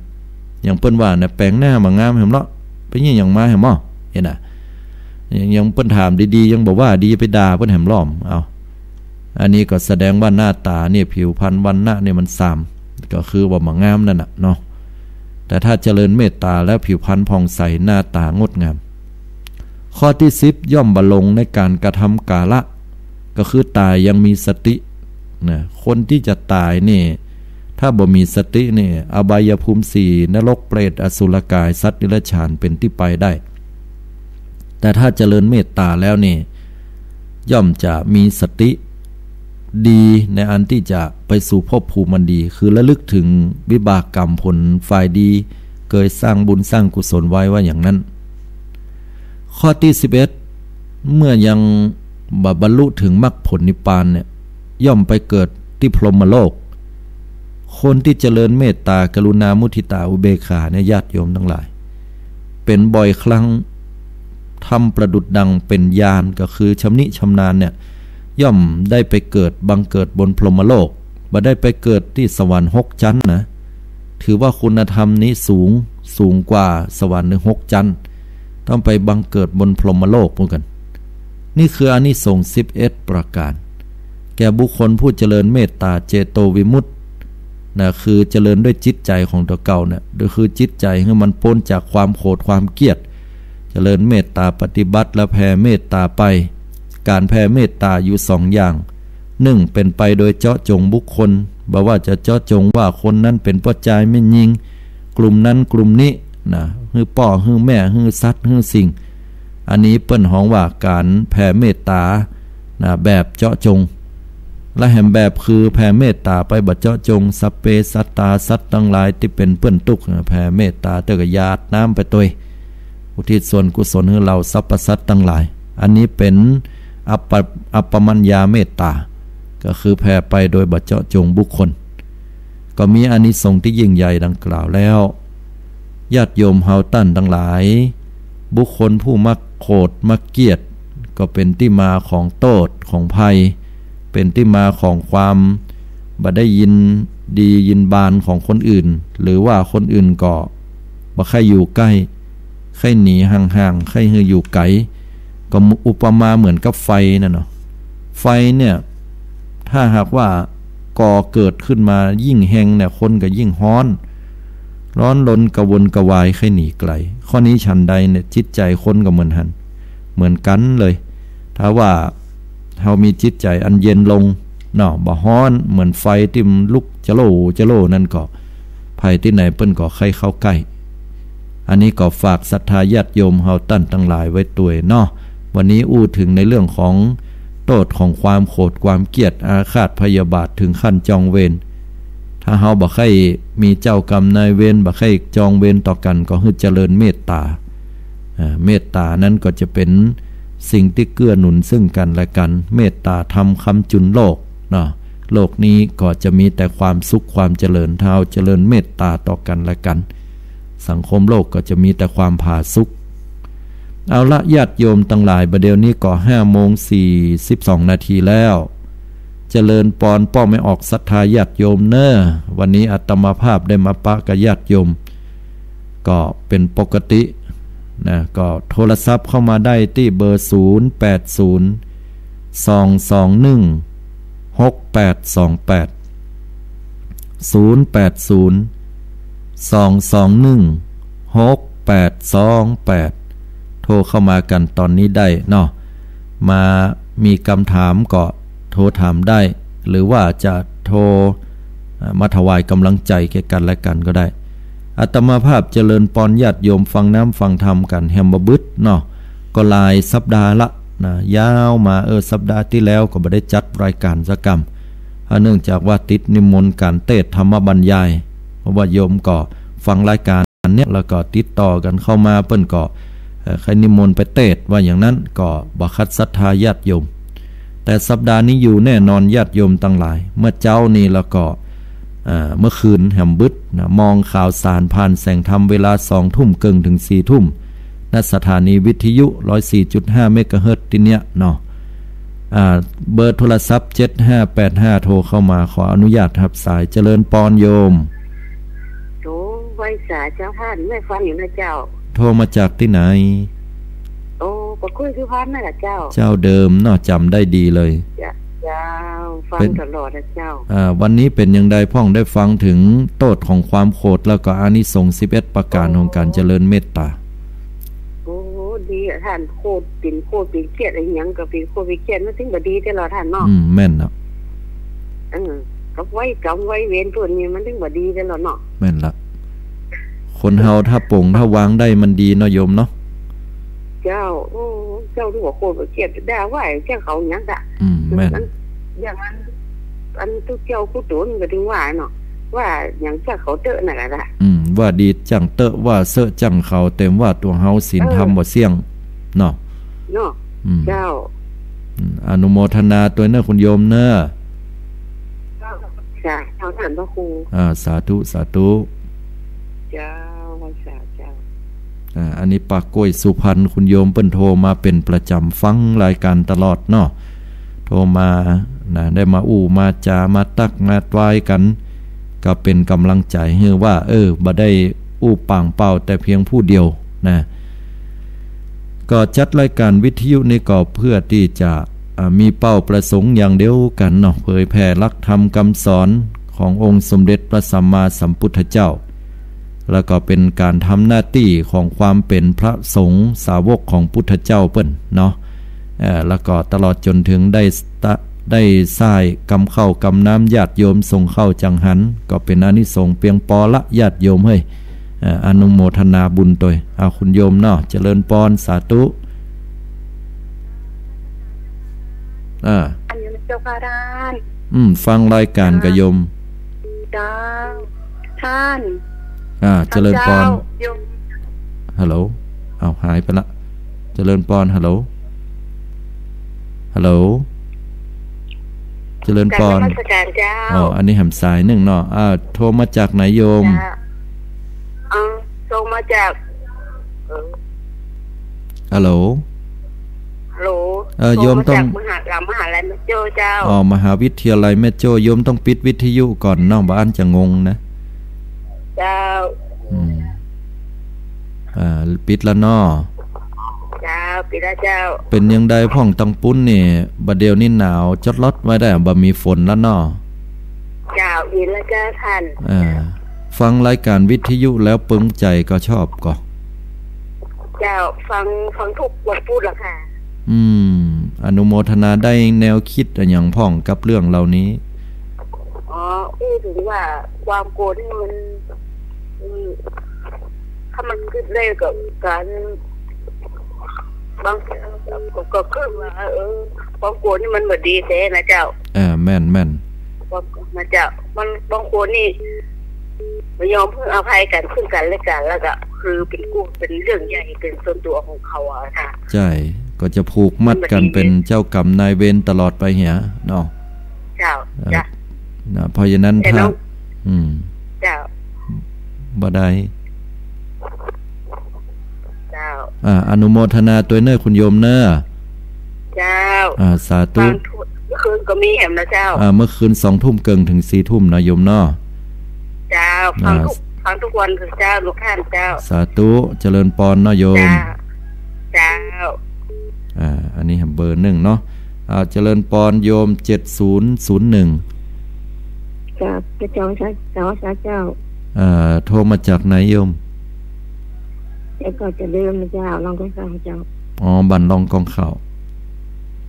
อย่างเปิ้นว่านะ แป๋งหน้าบ่งามแหมเนาะ ไปเยียะหยังมาแหมเนาะ หันน่ะ อย่าง อย่างเปิ้นถามดีๆ ยังบ่ว่าดี ไปด่าเปิ้นแหมลอม เอ้า อันนี้ก็แสดงว่าหน้าต๋าเนี่ย ผิวพรรณวรรณะเนี่ยมันซาม ก็คือว่าบ่งามนั่นน่ะเนาะ แต่ถ้าเจริญเมตต๋าแล้วผิวพรรณผ่องใส หน้าต๋างดงาม ข้อตี้สิบ ย่อมบ่หลงในก๋านกระทำก๋าละ ก็คือต๋ายยังมีสตินะ คนตี้จะต๋ายนี่ ถ้าบ่มีสตินี่ อบายภูมิสี่ นรกเปรตอสุรก๋ายสัตว์เดรัจฉานเป๋นตี้ไปได้ แต่ถ้าเจริญเมตต๋าแล้วนี่ ย่อมจะมีสติดีในอันตี้จะไปสู่ภพภูมิอันดี คือระลึกเถิงวิบากกรรมผลฝ่ายดี เกยสร้างบุญสร้างกุศลไว้ว่าอย่างนั้น ข้อตี้สิบเอ็ด เมื่อยังบ่บรรลุเถิงมรรคผลนิพพานเนี่ย ย่อมไปเกิดตี้พรหมโลก คนตี้เจริญเมตต๋า กรุณา มุทิตา อุเบกขาเนี่ย ญาติโยมตังหลาย เป๋นบ่อยครั้ง ทำประดุจดังเป๋นญาณ ก็คือชำนิชำนาญเนี่ย ย่อมได้ไปเกิด บังเกิดบนพรหมโลก บ่ได้ไปเกิดตี้สวรรค์หกจั๊นนะ ถือว่าคุณธรรมนี้สูง สูงกว่าสวรรค์ถึงหกจั๊น ต้องไปบังเกิดบนพรหมโลกเหมือนกั๋น นี่คืออานิสงส์สิบเอ็ดประก๋าน แก่บุคคลผู้เจริญเมตต๋าเจโตวิมุตตินะ คือเจริญด้วยจิตใจ๋ของตั๋วเก่าเนี่ย ก็คือจิตใจ๋หื้อมันป๊นจากความโขดความเกลียด เจริญเมตต๋าปฏิบัติแล้วแผ่เมตต๋าไป ก๋านแผ่เมตต๋าอยู่สองอย่าง นึ่ง เป๋นไปโดยเจาะจงบุคคล บ่ว่าจะเจาะจงว่าคนนั้นเป๋นป้อจายแม่ญิง กลุ่มนั้นกลุ่มนี้นะ หื้อป้อ หื้อแม่ หื้อสัตว์ หื้อสิ่ง อันนี้เปิ้นฮ้องว่าก๋านแผ่เมตต๋านะ แบบเจาะจง และแหมแบบคือแผ่เมตต๋าไปบ่เจาะจง สัพเพสัตตา สัตว์ตังหลายตี้เป๋นเปื้อนตุ๊กข์นะ แผ่เมตต๋าเตื้อก็หยาดน้ำไปตวย อุทิศส่วนกุศลหื้อเหล่าสรรพสัตว์ตังหลาย อันนี้เป๋นอัปปะ อัปปมัญญาเมตต๋า ก็คือแผ่ไปโดยบ่เจาะจงบุคคล ก็มีอานิสงส์ตี้ยิ่งใหญ่ดังกล่าวแล้ว ญาติโยมเฮาต้านตังหลาย บุคคลผู้มักโขดมักเกลียด ก็เป๋นตี้มาของโต้ษของภัย เป๋นตี้มาของความบ่ได้ยิน ดียินบานของคนอื่น หรือว่าคนอื่นก็บ่ใค่อยู่ใก้ ใค่หนีห่างๆ ใค่หื้ออยู่ไก๋ ก็อุปมาเหมือนกับไฟนั่นเนาะ ไฟเนี่ย ถ้าหากว่าก่อเกิดขึ้นมายิ่งแฮงเนี่ย คนก็ยิ่งฮ้อน ร้อนรนกระวนกระวายใค่หนีไก๋ ข้อนี้ฉันใดเนี่ย จิตใจ๋คนก็เหมือนหั้น เหมือนกั๋นเลย ถ้าว่าเฮามีจิตใจ๋อันเย็นลงเนาะ บ่ฮ้อนเหมือนไฟตี้มันลุกจะโล่จะโล่นั่นก็ ใผตี้ไหนเปิ้นก็ใค่เข้าใก้ อันนี้ก็ฝากศรัทธาญาติโยมเฮาต้านตังหลายไว้ตวยเนาะ วันนี้อู้เถิงในเรื่องของโต้ษของความโขดความเกลียดอาฆาตพยาบาทเถิงขั้นจองเวร ถ้าเฮาบ่ใค่มีเจ้ากรรมนายเวร บ่ใค่จองเวรต่อกั๋น ก็หื้อเจริญเมตต๋า อ่า เมตต๋านั้นก็จะเป๋นสิ่งตี้เกื้อหนุนซึ่งกั๋นและกั๋น เมตต๋าธรรมคำจุนโลกเนาะ โลกนี้ก็จะมีแต่ความสุขความเจริญ ถ้าเฮาเจริญเมตต๋าต่อกั๋นและกั๋น สังคมโลกก็จะมีแต่ความผาสุก เอาละ ญาติโยมตังหลาย บ่าเดี่ยวนี้ก็ห้าโมงสี่สิบสองนาทีแล้ว เจริญปอนป้อแม่ออกศรัทธาญาติโยมเน่อ วันนี้อาตมาภาพได้มาปะกับญาติโยม ก็เป๋นปกตินะ ก็โทรศัพท์เข้ามาได้ตี้เบอร์ ศูนย์แปดศูนย์ สองสองหนึ่ง หกแปดสองแปด ศูนย์แปดศูนย์ สองสองหนึ่ง หกแปดสองแปด โทรเข้ามากั๋นต๋อนนี้ได้เนาะ มามีกำถามก็โทรถามได้ หรือว่าจะโทร อ่า มาถวายกำลังใจ๋แก่กั๋นและกั๋นก็ได้ อาตมาภาพเจริญปอนญาติโยมฟังน้ำฟังธรรมกั๋นแหมบ่บึดเนาะ ก็หลายสัปดาห์ละนะ ยาวมา เออ สัปดาห์ตี้แล้วก็บ่ได้จัดรายก๋านสักกำ เพราะเนื่องจากว่าติดนิมนต์ก๋านเตสน์ธรรมบรรยาย เพราะว่าโยมก็ฟังรายก๋านเนี้ย แล้วก็ติดต่อกั๋นเข้ามา เปิ้นก็ เอ่อ ใค่นิมนต์ไปเตสน์ว่าอย่างนั้น ก็บ่ขัดศรัทธาญาติโยม แต่สัปดาห์นี้อยู่แน่นอนญาติโยมตังหลาย เมื่อเจ๊านี้แล้วก็ อ่า เมื่อคืนแหมบึดนะ มองข่าวสารผ่านแสงธรรมเวลาสองทุ่มเกิ่งเถิงสี่ทุ่ม ณ สถานีวิทยุ ร้อยสี่จุดห้า เมกะเฮิรตซ์ตี้เนี้ยเนาะ อ่า เบอร์โทรศัพท์ เจ็ดห้าแปดห้า โทรเข้ามา ขออนุญาตฮับสาย เจริญปอนโยม โอ้ ไหว้สาเจ้า ต้านแม่ฟังอยู่นะเจ้า โทรมาจากตี้ไหน โอ้ ปะกุ้ยสุพรรณนั่นแหละเจ้า เจ้าเดิมเนาะ จ๋ำได้ดีเลย เจ้า เจ้า ฟัง เป๋น ตลอดนะเจ้า อ่า วันนี้เป๋นอย่างใดพ่อง ได้ฟังเถิงโต้ษของความโขด แล้วก็อานิสงส์สิบเอ็ดประก๋านของก๋านเจริญเมตต๋า โอ้ ดีอะต้าน โขด เป๋นโขดเป๋นเกลียดอะหยังก็เป๋นโขดเป๋นเกลียด มันตึงบ่ดีแต๊ลอต้านเนาะ อืม แม่นเนาะ เออ กับไหว้กรรมไหว้เวรโต้ษนี่มันตึงบ่ดีแต๊ลอเนาะ แม่นละ คนเฮาถ้าป๋งถ้าวางได้มันดีเนาะโยมเนาะ เจ้า โอ้ เจ้าถือว่าโขดเป๋นเกลียด ด่าว่าเจ้าเขาหยังกะ อืม แม่น อัน อย่างอัน อันตุ๊เจ้ากู้ต๋นก็ตึงว่าเนาะ ว่าหยังเจ้าเขาเต๊อะนั่นแหละ อืม ว่าดีจั้งเต๊อะ ว่าเซอะจั้งเขา แต่ว่าตั๋วเฮาศีลธรรม เออ บ่เสี้ยงเนาะ เนาะ อืม เจ้า อืม อนุโมทนาตวยเน่อคุณโยมเน่อ สาธุ ท่านพระครู อ่า สาธุ สาธุ เจ้า ไหว้สาเจ้า อ่า อันนี้ปะกุ้ยสุพรรณ คุณโยมเปิ้นโทรมาเป๋นประจ๋ำ ฟังรายก๋านตลอดเนาะ โทรมานะ ได้มาอู้มาจ๋า มาตั๊กมาตวายกั๋น ก็เป๋นก๋ำลังใจ๋หื้อว่า เออ บ่ได้อู้ปากเปล่าแต่เพียงผู้เดียวนะ ก็จัดรายก๋านวิทยุนี่ก็เพื่อตี้จะ อ่า มีเป้าประสงค์อย่างเดียวกั๋นเนาะ เผยแผ่หลักธรรมกำสอนขององค์สมเด็จพระสัมมาสัมพุทธเจ้า แล้วก็เป๋นก๋านทำหน้าตี้ของความเป๋นพระสงฆ์สาวกของพุทธเจ้าเปิ้นเนาะ เอ่อ แล้วก็ตลอดจ๋นเถิงได้สะ ได้ใส้กำข้าวกำน้ำญาติโยมส่งข้าวจังหัน ก็เป๋นอานิสงส์เปียงปอละญาติโยมเฮ้ย เอ่อ อนุโมทนาบุญตวย อ่า คุณโยมเนาะ เจริญปอน สาธุ อ่า อันนี้เจ้าค่ะท่าน อืม ฟังรายก๋านกะโยม เจ้า ท่าน อ่า เจริญปอน เจ้า โยม ฮัลโหล เอา หายไปละ เจริญปอน ฮัลโหล ฮัลโหล เจริญปอน กราบนมัสการเจ้า อ๋อ อันนี้แหมสายนึ่งเนาะ อ่า โทรมาจากไหนโยม เจ้า อ๋อ โทรมาจาก เออ ฮัลโหล ฮัลโหล เออ โทรมา โยมต้อง จากมหา หลังมหาลัยแม่โจ้เจ้า อ๋อ มหาวิทยาลัยแม่โจ้ โยมต้องปิดวิทยุก่อนเนาะ บ่อั้นจะงงนะ เจ้า อืม อ่า ปิดแล้วเนาะ เจ้า ปิดแล้วเจ้า เป๋นยังใดพ่องตังปุ้นนี่ บ่าเดี่ยวนี้หนาวจ๊อดลอดไว้ได้ บ่มีฝนแล้วเนาะ เจ้า เย็นแล้วเจ้าท่าน อ่า ฟังรายการวิทยุแล้วปึงใจ๋ก่อ ชอบก่อ เจ้า ฟัง ฟังทุกวันพุธละค่ะ อืม อนุโมทนา ได้แนวกึ๊ดอะหยังพ่องกับเรื่องเหล่านี้ อ๋อ อู้เถิงว่าความโกรธนี่มัน อืม ถ้ามันกึ๊ดได้กับการ บาง ก็ ก็คือว่า เออ ความโกรธนี่มันบ่ดีแต๊นะเจ้า เออ แม่น แม่น ความ นะเจ้า มัน บางคนนี่บ่ยอมหื้ออภัยกั๋น ซึ่งกั๋นและกั๋น แล้วก็คือเป๋นกู้ เป๋นเรื่องใหญ่ เป๋นส่วนตั๋วของเขาอะค่ะ ใจ้ ก็จะผูกมัดกั๋น มันบ่ดี เป๋นเจ้ากรรมนายเวรตลอดไปเหียเนาะ เจ้า เออ เจ้า นะ เพราะฉะนั้น แต่ ถ้า น้อง อืม เจ้า บ่ได้ เจ้า อ่า อนุโมทนาตวยเน่อคุณโยมเน่อ เจ้า อ่า สาธุ ฟังทุก เมื่อคืนก็มีแหมนะเจ้า อ่า เมื่อคืนสองทุ่มเกิ่งเถิงสี่ทุ่มเนาะโยมเนาะ เจ้า ฟัง อ่า ทุก ฟังทุกวันเถิงเจ้า ลูกท่านเจ้า สาธุ เจริญปอนเนาะโยม เจ้า เจ้า อ่า อันนี้เบอร์นึ่งเนาะ อ่า เจริญปอนโยม เจ็ดศูนย์ศูนย์นึ่ง ครับ พระเจ้า เจ้า เจ้า เจ้า เอ่อ โทรมาจากไหนโยม แล้วก็จะเดิมนะเจ้า ลองกองข้าวเจ้า อ๋อ บ้านลองกองข้าว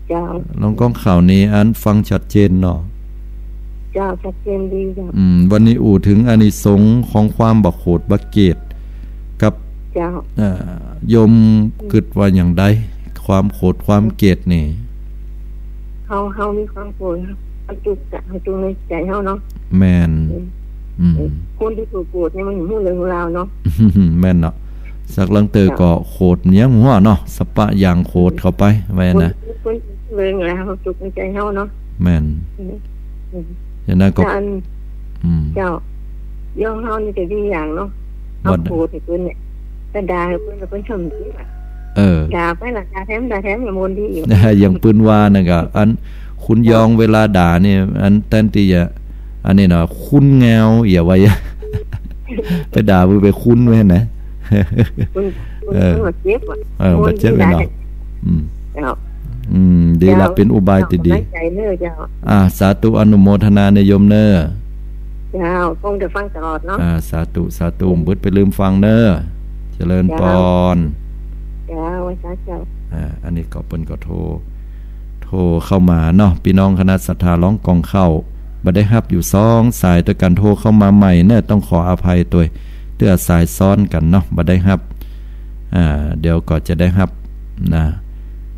เจ้า ลองกองข้าวนี่อันฟังชัดเจนเนาะ เจ้า ชัดเจนดีเจ้า อืม วันนี้อู้เถิงอานิสงส์ของความบ่โขดบ่เกลียดกับ เจ้า เอ่อ โยมกึ๊ดว่าอย่างใด ความโขดความเกลียดนี่ เฮา เฮามีความโกรธ เฮาจุกกะ เฮาจุกในใจ๋เฮาเนาะ แม่น อืม อืม เออ คนตี้ถูกโกรธนี่มันบ่ฮู้เรื่องฮู้ราวเนาะ แม่นเนาะ สักลางเตื้อ เจ้า ก็โขดยังหัวเนาะ สะปะหยางโขดเข้าไป ว่านะ คน คนเรื่องอะไร เฮาจุกในใจ๋เฮาเนาะ แม่น อืม อืม อย่างนั้นก็ แล้วอัน อืม เจ้า อย่างเฮานี่จะดีอย่างเนาะ เฮา บ่ โขดให้เปิ้นเนี่ย ถ้าด่าให้เปิ้น เปิ้นชมจริงอะ เออ ด่าไปละ ด่าแถม ด่าแถม ยังบ่ดีอีก อย่างปืนว่านั่นก็ อันคุณยองเวลาด่านี่ อันแทนตี้จะ อันนี้เนาะ คุณแงว อย่าว่า ไปด่ามันไปคุณไว้นะ คุณ คุณ เออ คุณบาดเจ็บอะ เออ บาดเจ็บ คุณด่า เนาะ อืม เจ้า อืม ดีละ เจ้า เป๋นอุบายตี้ดี เจ้า กำลังใจ๋เน่อเจ้า อ่า สาธุ อนุโมทนาเน่อโยมเน่อ เจ้า คงจะฟังตลอดเนาะ อ่า สาธุ สาธุ บ่ได้ไปลืมฟังเน่อ เจริญปอน เจ้า เจ้า ไหว้สาเจ้า อ่า อันนี้ก็เปิ้นก็โทร โทรเข้ามาเนาะ ปี้น้องคณะศรัทธาลองกองข้าว บ่ได้ฮับอยู่สองสายตวยกั๋น โทรเข้ามาใหม่เน่อ ต้องขออภัยตวย เตื้อสายซ้อนกั๋นเนาะ บ่ได้ฮับ อ่า เดี๋ยวก็จะได้ฮับนะ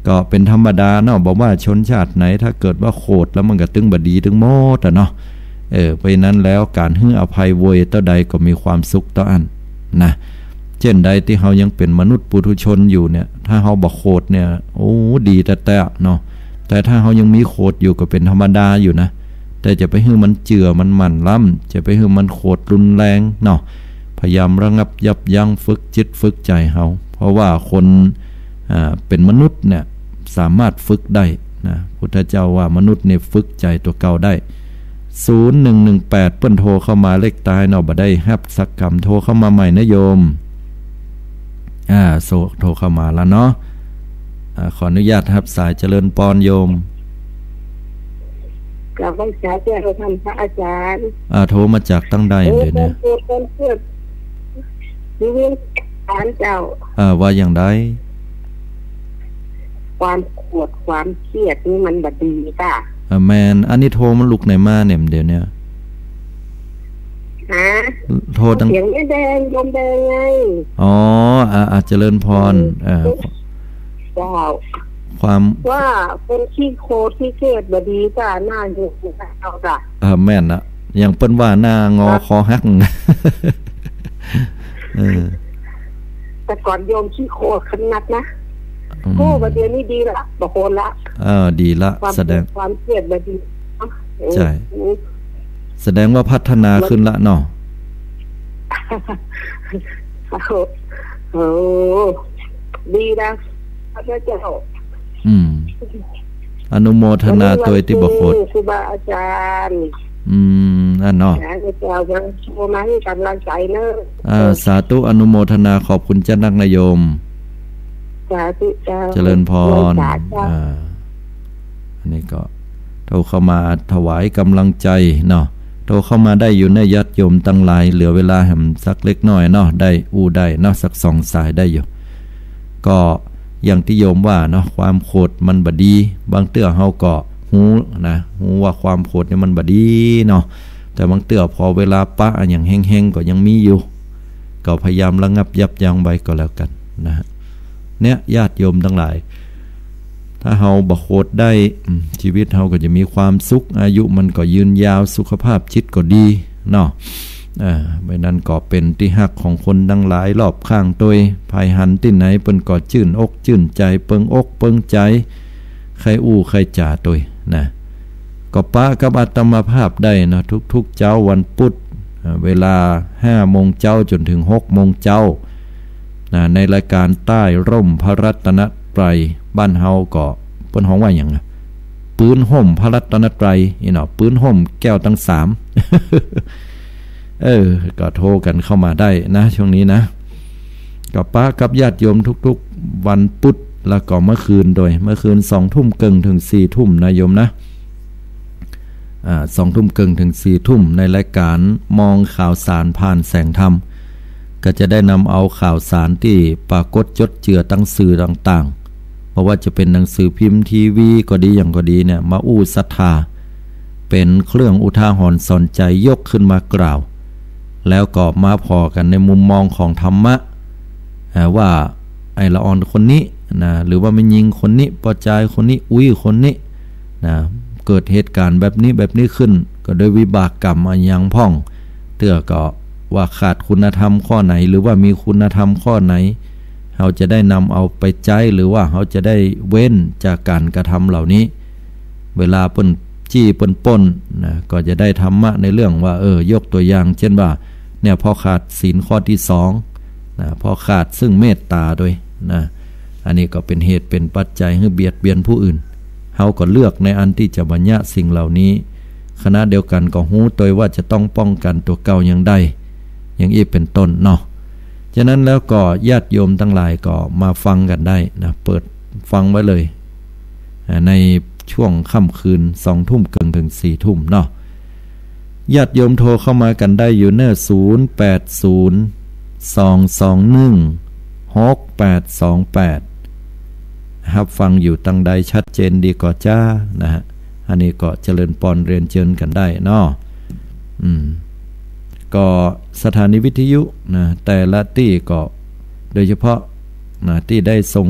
ก็เป๋นธรรมดาเนาะ บ่ว่าชนชาติไหน ถ้าเกิดว่าโขดแล้วมันก็ตึงบ่ดีตึงหมดอะเนาะ เออ เพราะฉะนั้นแล้วก๋านหื้ออภัยโวยเต้าใดก็มีความสุขเต้าอั้นนะ เจ้นใดตี้เฮายังเป๋นมนุษย์ปุถุชนอยู่เนี่ย ถ้าเฮาบ่โขดเนี่ย โอ้ ดีแต๊ๆ เนาะ แต่ถ้าเฮายังมีโขดอยู่ก็เป๋นธรรมดาอยู่นะ แต่จะไปหื้อมันเจือมันหมั่นล้ำ จะไปหื้อมันโขดรุนแรงเนาะ พยายามระงับยับยั้ง ฝึกจิตฝึกใจ๋เฮา เพราะว่าคน อ่า เป๋นมนุษย์เนี่ย สามารถฝึกได้นะ พุทธเจ้าว่ามนุษย์เนี่ยฝึกใจ๋ตั๋วเก่าได้ ศูนย์หนึ่งหนึ่งแปด เปิ้นโทรเข้ามาเลขต๊ายเนาะ บ่ได้ฮับสักกำ โทรเข้ามาใหม่นะโยม อ่า โทร โทรเข้ามาแล้วเนาะ อ่า ขออนุญาตฮับสาย เจริญปอนโยม กราบไหว้สาเจ้าท่านพระอาจารย์ อ่า โทรมาจากตังใด เออ เดี๋ยวนี้ ตอนเกิด ตอนเกิด อยู่เวียงจันทน์เจ้า อ่า ว่าอย่างใด ความโขดความเกลียดนี่มันบ่ดีก้า อ่า แม่น อันนี้โทรมาลุกไหนมาเนี่ย เดี๋ยวนี้ ฮะ โทรตั้ง เสียงแม่แดง โยมแดงไง อ๋อ อ่า อ่า เจริญปอน อืม เอ่อ เจ้า ความ ว่าคนขี้โขดขี้เกลียดบ่ดีก้า หน้าอยู่กับเจ้าก้า เออ แม่นนะ อย่างเปิ้นว่าหน้างอ ครับ คอหัก เออ แต่ก่อนโยมขี้โขดขนาดนะ อืม โอ้ บ่าเดี่ยวนี้ดีละ บ่โขดละ เออ ดีละ ความ แสดง ความเกลียดบ่ดี เออ ใช่ อืม แสดงว่าพัฒนาขึ้นละเนาะ โอ้ ดีนะ พระเจ้า อืม อนุโมทนาตวยตี้บ่โขด วันนี้วันครู ครูบาอาจารย์ อืม อั้นเนาะ นะ เจ้ามาโทรมาหื้อก๋ำลังใจ๋เนาะ อ่า สาธุ อนุโมทนา ขอบคุณเจ้านักนะโยม สาธุเจ้า เจริญพร ไหว้สาเจ้า อ่า อันนี้ก็โทรเข้ามาถวายก๋ำลังใจ๋เนาะ โทรเข้ามาได้อยู่นะญาติโยมตังหลาย เหลือเวลาแหมสักเล็กน้อยเนาะ ได้อู้ได้เนาะ สักสองสายได้อยู่ ก็อย่างตี้โยมว่าเนาะ ความโขดมันบ่ดี บางเตื้อเฮาก็ฮู้นะ ฮู้ว่าความโขดนี่มันบ่ดีเนาะ แต่บางเตื้อพอเวลาปะอะหยังแฮงๆ ก็ยังมีอยู่ ก็พยายามระงับยับยั้งไว้ก็แล้วกั๋นนะฮะ เนี่ย ญาติโยมตังหลาย ถ้าเฮาบ่โขดได้ อืม ชีวิตเฮาก็จะมีความสุข อายุมันก็ยืนยาว สุขภาพจิตก็ดีเนาะ อ่า เพราะนั้นก็เป๋นตี้ฮักของคนตังหลายรอบข้างตวย ใผหันตี้ไหนเปิ้นก็จื้นอกจื้นใจ๋ เปิงอกเปิงใจ๋ ใค่อู้ใค่จ๋าตวยนะ ก็ปะกับอาตมาภาพได้เนาะ ทุกๆ เจ๊าวันปุธ อ่า เวลาห้าโมงเจ๊าจ๋นเถิงหกโมงเจ๊า นะ ในรายก๋านใต้ฮ่มพระรัตนตรัย บ้านเฮาก็เปิ้นฮ้องว่าหยังอะ ปื๊นฮ่มพระรัตนตรัยนี่เนาะ ปื๊นฮ่มแก้วตังสาม เออ ก็โทรกั๋นเข้ามาได้นะ ช่วงนี้นะ ก็ปะกับญาติโยมทุกๆ วันปุธ แล้วก็เมื่อคืนตวย เมื่อคืนสองทุ่มเกิ่งเถิงสี่ทุ่มนะโยมนะ อ่า สองทุ่มเกิ่งเถิงสี่ทุ่ม ในรายก๋านมองข่าวสารผ่านแสงธรรม ก็จะได้นำเอาข่าวสารตี้ปรากฏจดเจือตางสื่อต่างๆ บ่ว่าจะเป๋นหนังสือพิมพ์ ทีวีก็ดี หยังก็ดีเนี่ย มาอู้ศรัทธา เป๋นเครื่องอุทาหรณ์สอนใจ๋ ยกขึ้นมากล่าว แล้วก็มาผ่อกั๋นในมุมมองของธรรมะ อ่า ว่าไอ้ละอ่อนคนนี้นะ หรือว่าแม่ญิงคนนี้ ป้อจายคนนี้ อุ๊ยคนนี้นะ เกิดเหตุก๋ารณ์แบบนี้แบบนี้ขึ้น ก็ด้วยวิบากกรรมอะหยังพ่อง เตื้อก็ว่าขาดคุณธรรมข้อไหน หรือว่ามีคุณธรรมข้อไหน เฮาจะได้นำเอาไปใจ๊ หรือว่าเฮาจะได้เว้นจากก๋านกระทำเหล่านี้ เวลาเปิ้นจี้เปิ้นปล้นนะ ก็จะได้ธรรมะในเรื่องว่า เออ ยกตัวอย่าง เจ้นว่า เนี่ย ผ่อขาดศีลข้อตี้สองนะ ผ่อขาดซึ่งเมตตาตวยนะ อันนี้ก็เป๋นเหตุเป๋นปัจจัยหื้อเบียดเบียนผู้อื่น เฮาก็เลือกในอันตี้จะบัญญัติสิ่งเหล่านี้ ขณะเดียวกั๋นก็ฮู้ตวยว่าจะต้องป้องกั๋นตั๋วเก่าอย่างใด อย่างอี้เป๋นต้นเนาะ ฉะนั้นแล้วก็ญาติโยมตังหลายก็มาฟังกั๋นได้นะ เปิดฟังไว้เลย อ่า ในช่วงค่ำคืนสองทุ่มเกิ่งเถิงสี่ทุ่มเนาะ ญาติโยมโทรเข้ามากั๋นได้อยู่เน่อ ศูนย์แปดศูนย์ สองสองหนึ่ง หกแปดสองแปด ฮับฟังอยู่ตังใดชัดเจนดีก่อจ้านะฮะ อันนี้ก็เจริญปอนเรียนเจิญกั๋นได้เนาะ อืม ก็สถานีวิทยุนะ แต่ละตี้ก็ โดยเฉพาะนะ ตี้ได้ส่ง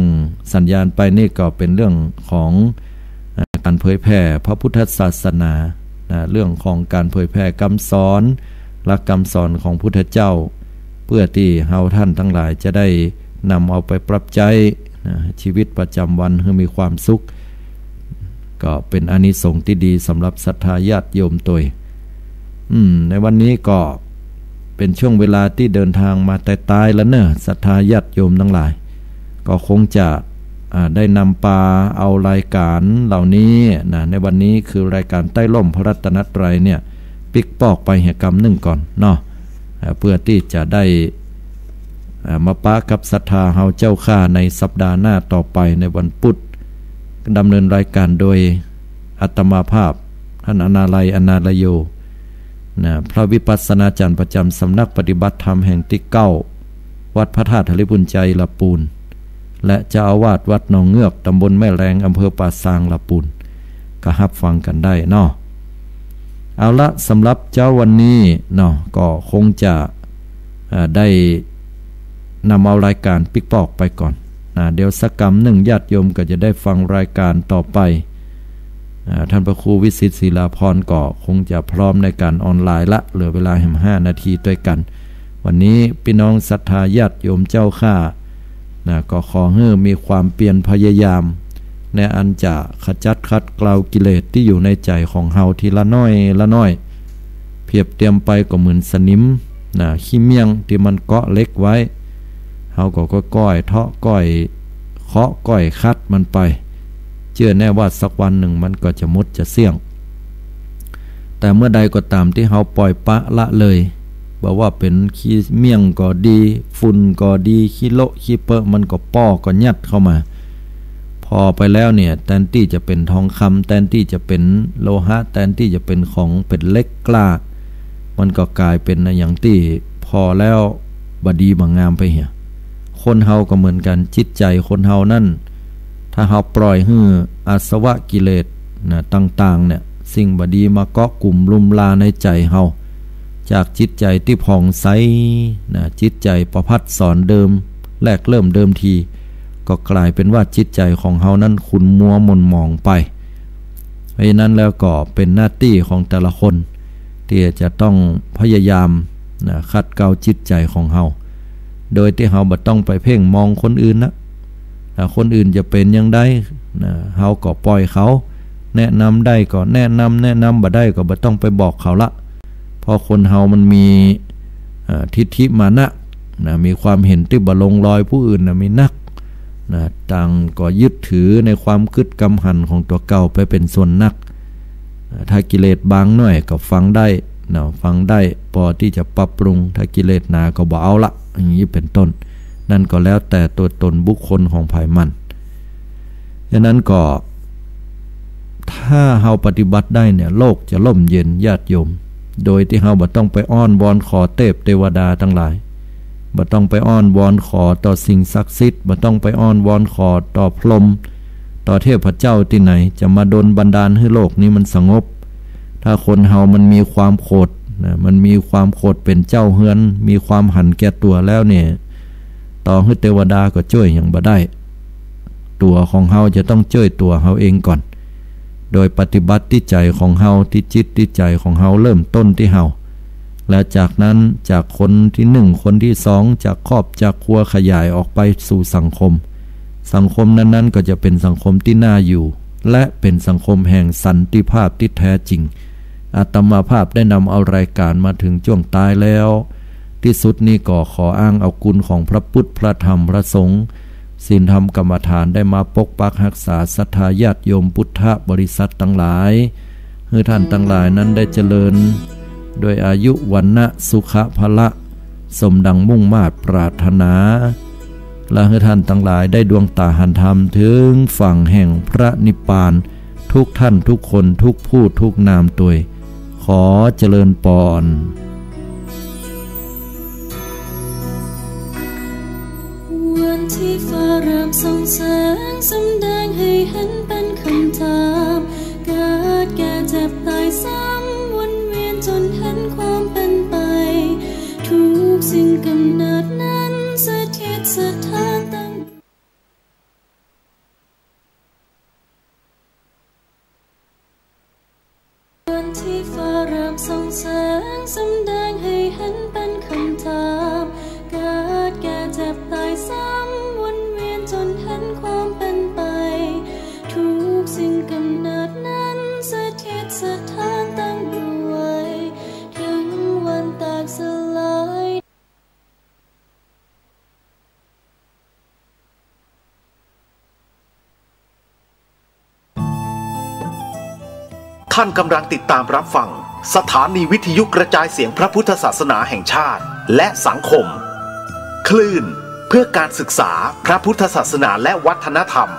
สัญญาณไปนี่ก็เป๋นเรื่องของ อ่า ก๋านเผยแผ่พระพุทธศาสนานะ เรื่องของก๋านเผยแผ่กำสอน หลักกำสอนของพุทธเจ้า เปื้อตี้เฮาต้านตังหลายจะได้นำเอาไปปรับใจ๊นะ ชีวิตประจ๋ำวันหื้อมีความสุข ก็เป๋นอานิสงส์ตี้ดีสำหรับศรัทธาญาติโยมตวย อืม ในวันนี้ก็เป๋นช่วงเวลาตี้เดินทางมาตายๆ แล้วเน่อ ศรัทธาญาติโยมตังหลาย ก็คงจะ อ่า ได้นำปาเอารายก๋านเหล่านี้นะ ในวันนี้คือรายก๋านใต้ฮ่มพระรัตนตรัยเนี่ย ปิ๊กปอกไปเหียกำนึ่งก่อนเนาะ อ่า เปื้อตี้จะได้ อ่า มาปะกับศรัทธาเฮาเจ้าข้าในสัปดาห์หน้าต่อไป ในวันปุธ ดำเนินรายก๋านโดยอาตมาภาพ ท่านอนาลัย อนาลโย นะ พระวิปัสสนาจ๋ารย์ประจ๋ำสำนักปฏิบัติธรรมแห่งตี้เก้า วัดพระธาตุหริภุญชัย ละปูน และเจ้าอาวาสวัดหนองเงือก ตำบลแม่แลง อำเภอป่าซาง ละปูน ก็ฮับฟังกั๋นได้เนาะ เอาละ สำหรับเจ๊าวันนี้เนาะ ก็คงจะ อ่า ได้นำเอารายก๋านปิ๊กปอกไปก่อนนะ เดี๋ยวสักกำนึ่งญาติโยมก็จะได้ฟังรายก๋านต่อไป อ่า ท่านพระครูวิสิทธิ์ ศิลาพรณ์ก็คงจะพร้อมในก๋านออนไลน์ละ เหลือเวลาแหมห้านาทีตวยกั๋น วันนี้ปี้น้องศรัทธาญาติโยมเจ้าข้านะ ก็ขอหื้อมีความเปียรพยายาม ในอันจะขจัดขัดเกลากิเลสตี้อยู่ในใจ๋ของเฮาทีละน้อยละน้อย เปรียบเตียมไปก็เหมือนสนิมนะ ขี้เมี่ยงตี้มันเกาะเหล็กไว้ เฮาก็ก้อยๆ เทาะก้อยเคาะก้อยขัดมันไป เจื้อแน่ว่าสักวันนึ่งมันก็จะหมดจะเสี้ยง แต่เมื่อใดก็ต๋ามตี้เฮาป่อยปะละเลย บ่ว่าเป๋นขี้เมี่ยงก็ดี ฝุ่นก็ดี ขี้โละขี้เปอะ มันก็ป้อก็ยัดเข้ามา ผ่อไปแล้วเนี่ย แตนตี้จะเป๋นทองคำ แตนตี้จะเป๋นโลหะ แตนตี้จะเป๋นของเป๋นเหล็กกล้า มันก็ก๋ายเป๋นอะหยังตี้ผ่อแล้วบ่ดีบ่งามไปเหีย คนเฮาก็เหมือนกั๋น จิตใจ๋คนเฮานั้น ถ้าเฮาปล่อยหื้ออาสวะกิเลสนะ ต่างๆ เนี่ย สิ่งบ่ดีมาเกาะกุมลุ่มลาในใจ๋เฮา จากจิตใจ๋ตี้ผ่องใสนะ จิตใจ๋ประภัสสรเดิม แรกเริ่มเดิมที ก็ก๋ายเป๋นว่าจิตใจ๋ของเฮานั้นขุ่นมัวหม่นหมองไป เพราะฉะนั้นแล้วก็เป๋นหน้าตี้ของแต่ละคน ตี้จะต้องพยายามนะ ขัดเกลาจิตใจ๋ของเฮา โดยตี้เฮาบ่ต้องไปเพ่งมองคนอื่นนะ ถ้าคนอื่นจะเป๋นอย่างใดนะ เฮาก็ป่อยเขา แนะนำได้ก็แนะนำ แนะนำบ่ได้ก็บ่ต้องไปบอกเขาละ เพราะคนเฮามันมี เอ่อ ทิฏฐิมานะนะ มีความเห็นตี้บ่ลงรอยผู้อื่นนะ มีนักนะ ต่างก็ยึดถือในความกึ๊ดกำหันของตั๋วเก่าไปเป๋นส่วนนัก ถ้ากิเลสบางหน้อยก็ฟังได้นะ ฟังได้ปอตี้จะปรับปรุง ถ้ากิเลสหนาก็บ่เอาละ อย่างนี้เป๋นต้น นั่นก็แล้วแต่ตั๋วต๋นบุคคลของใผมัน ฉะนั้นก็ ถ้าเฮาปฏิบัติได้เนี่ย โลกจะร่มเย็นญาติโยม โดยตี้เฮาบ่ต้องไปอ้อนวอนขอเตพเตวดาตังหลาย บ่ต้องไปอ้อนวอนขอต่อสิ่งศักดิ์สิทธิ์ บ่ต้องไปอ้อนวอนขอต่อพรหม ต่อเทพเจ้าตี้ไหน จะมาดลบันดาลหื้อโลกนี้มันสงบ ถ้าคนเฮามันมีความโขดนะ มันมีความโขดเป๋นเจ้าเฮือน มีความหันแก่ตั๋วแล้วเนี่ย ต่อหื้อเตวดาก็จ้วยหยังบ่ได้ ตั๋วของเฮาจะต้องจ้วยตั๋วเฮาเองก่อน โดยปฏิบัติตี้ใจ๋ของเฮา ตี้จิตตี้ใจ๋ของเฮา เริ่มต้นตี้เฮา และจากนั้นจากคนตี้นึ่ง คนตี้สอง จากครอบจากครัวขยายออกไปสู่สังคม สังคมนั้นๆ ก็จะเป๋นสังคมตี้น่าอยู่ และเป๋นสังคมแห่งสันติภาพตี้แท้จริง อาตมาภาพได้นำเอารายก๋านมาเถิงจ้วงต๊ายแล้ว ตี้สุดนี้ก็ขออ้างเอากุณของพระพุทธ พระธรรม พระสงฆ์ ศีลธรรมกรรมฐานได้มาปกปักฮักษาศรัทธาญาติโยมพุทธบริษัทตังหลาย หื้อต้านตังหลายนั้นได้เจริญ ด้วยอายุ วรรณะ สุขะ พละ สมดังมุ่งมาดปรารถนา และหื้อต้านตังหลายได้ดวงต๋าหันธรรมเถิงฝั่งแห่งพระนิพพาน ทุกต้านทุกคน ทุกผู้ทุกนามตวย ขอเจริญปอน วันที่ฟ้าเริ่มส่องแสง สำแดงให้หันเป๋นคำถาม เกิดแก่เจ็บตายซ้ำ วนเวียนจนหันความเป๋นไป ทุกสิ่งกำเนิดนั้น สถิตสถานตั้ง วันที่ฟ้าเริ่มส่องแสง สำแดงให้หันเป๋นคำถาม เกิดแก่เจ็บตายซ้ำ วนเวียนจนหันความเป๋นไป ทุกสิ่งกำเนิดนั้น สถิตสถานตั้งอยู่ไว้ ถึงวันแตกสลาย ท่านกำลังติดตามรับฟังสถานีวิทยุกระจายเสียงพระพุทธศาสนาแห่งชาติและสังคม คลื่นเพื่อการศึกษาพระพุทธศาสนาและวัฒนธรรม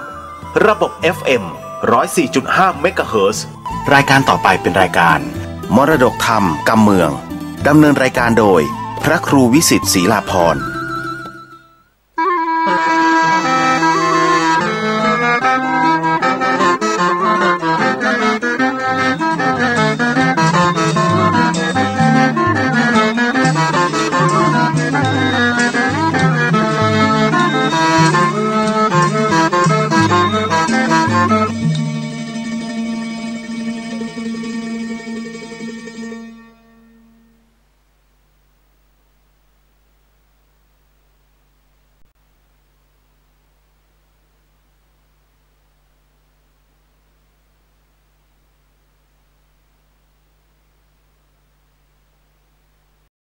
ระบบ เอฟเอ็ม ร้อยสี่จุดห้า เมกะเฮิรตซ์ รายการต่อไปเป็นรายการมรดกธรรมกำเมือง ดำเนินรายการโดยพระครูวิสิทธิ์ ศรีลาภรณ์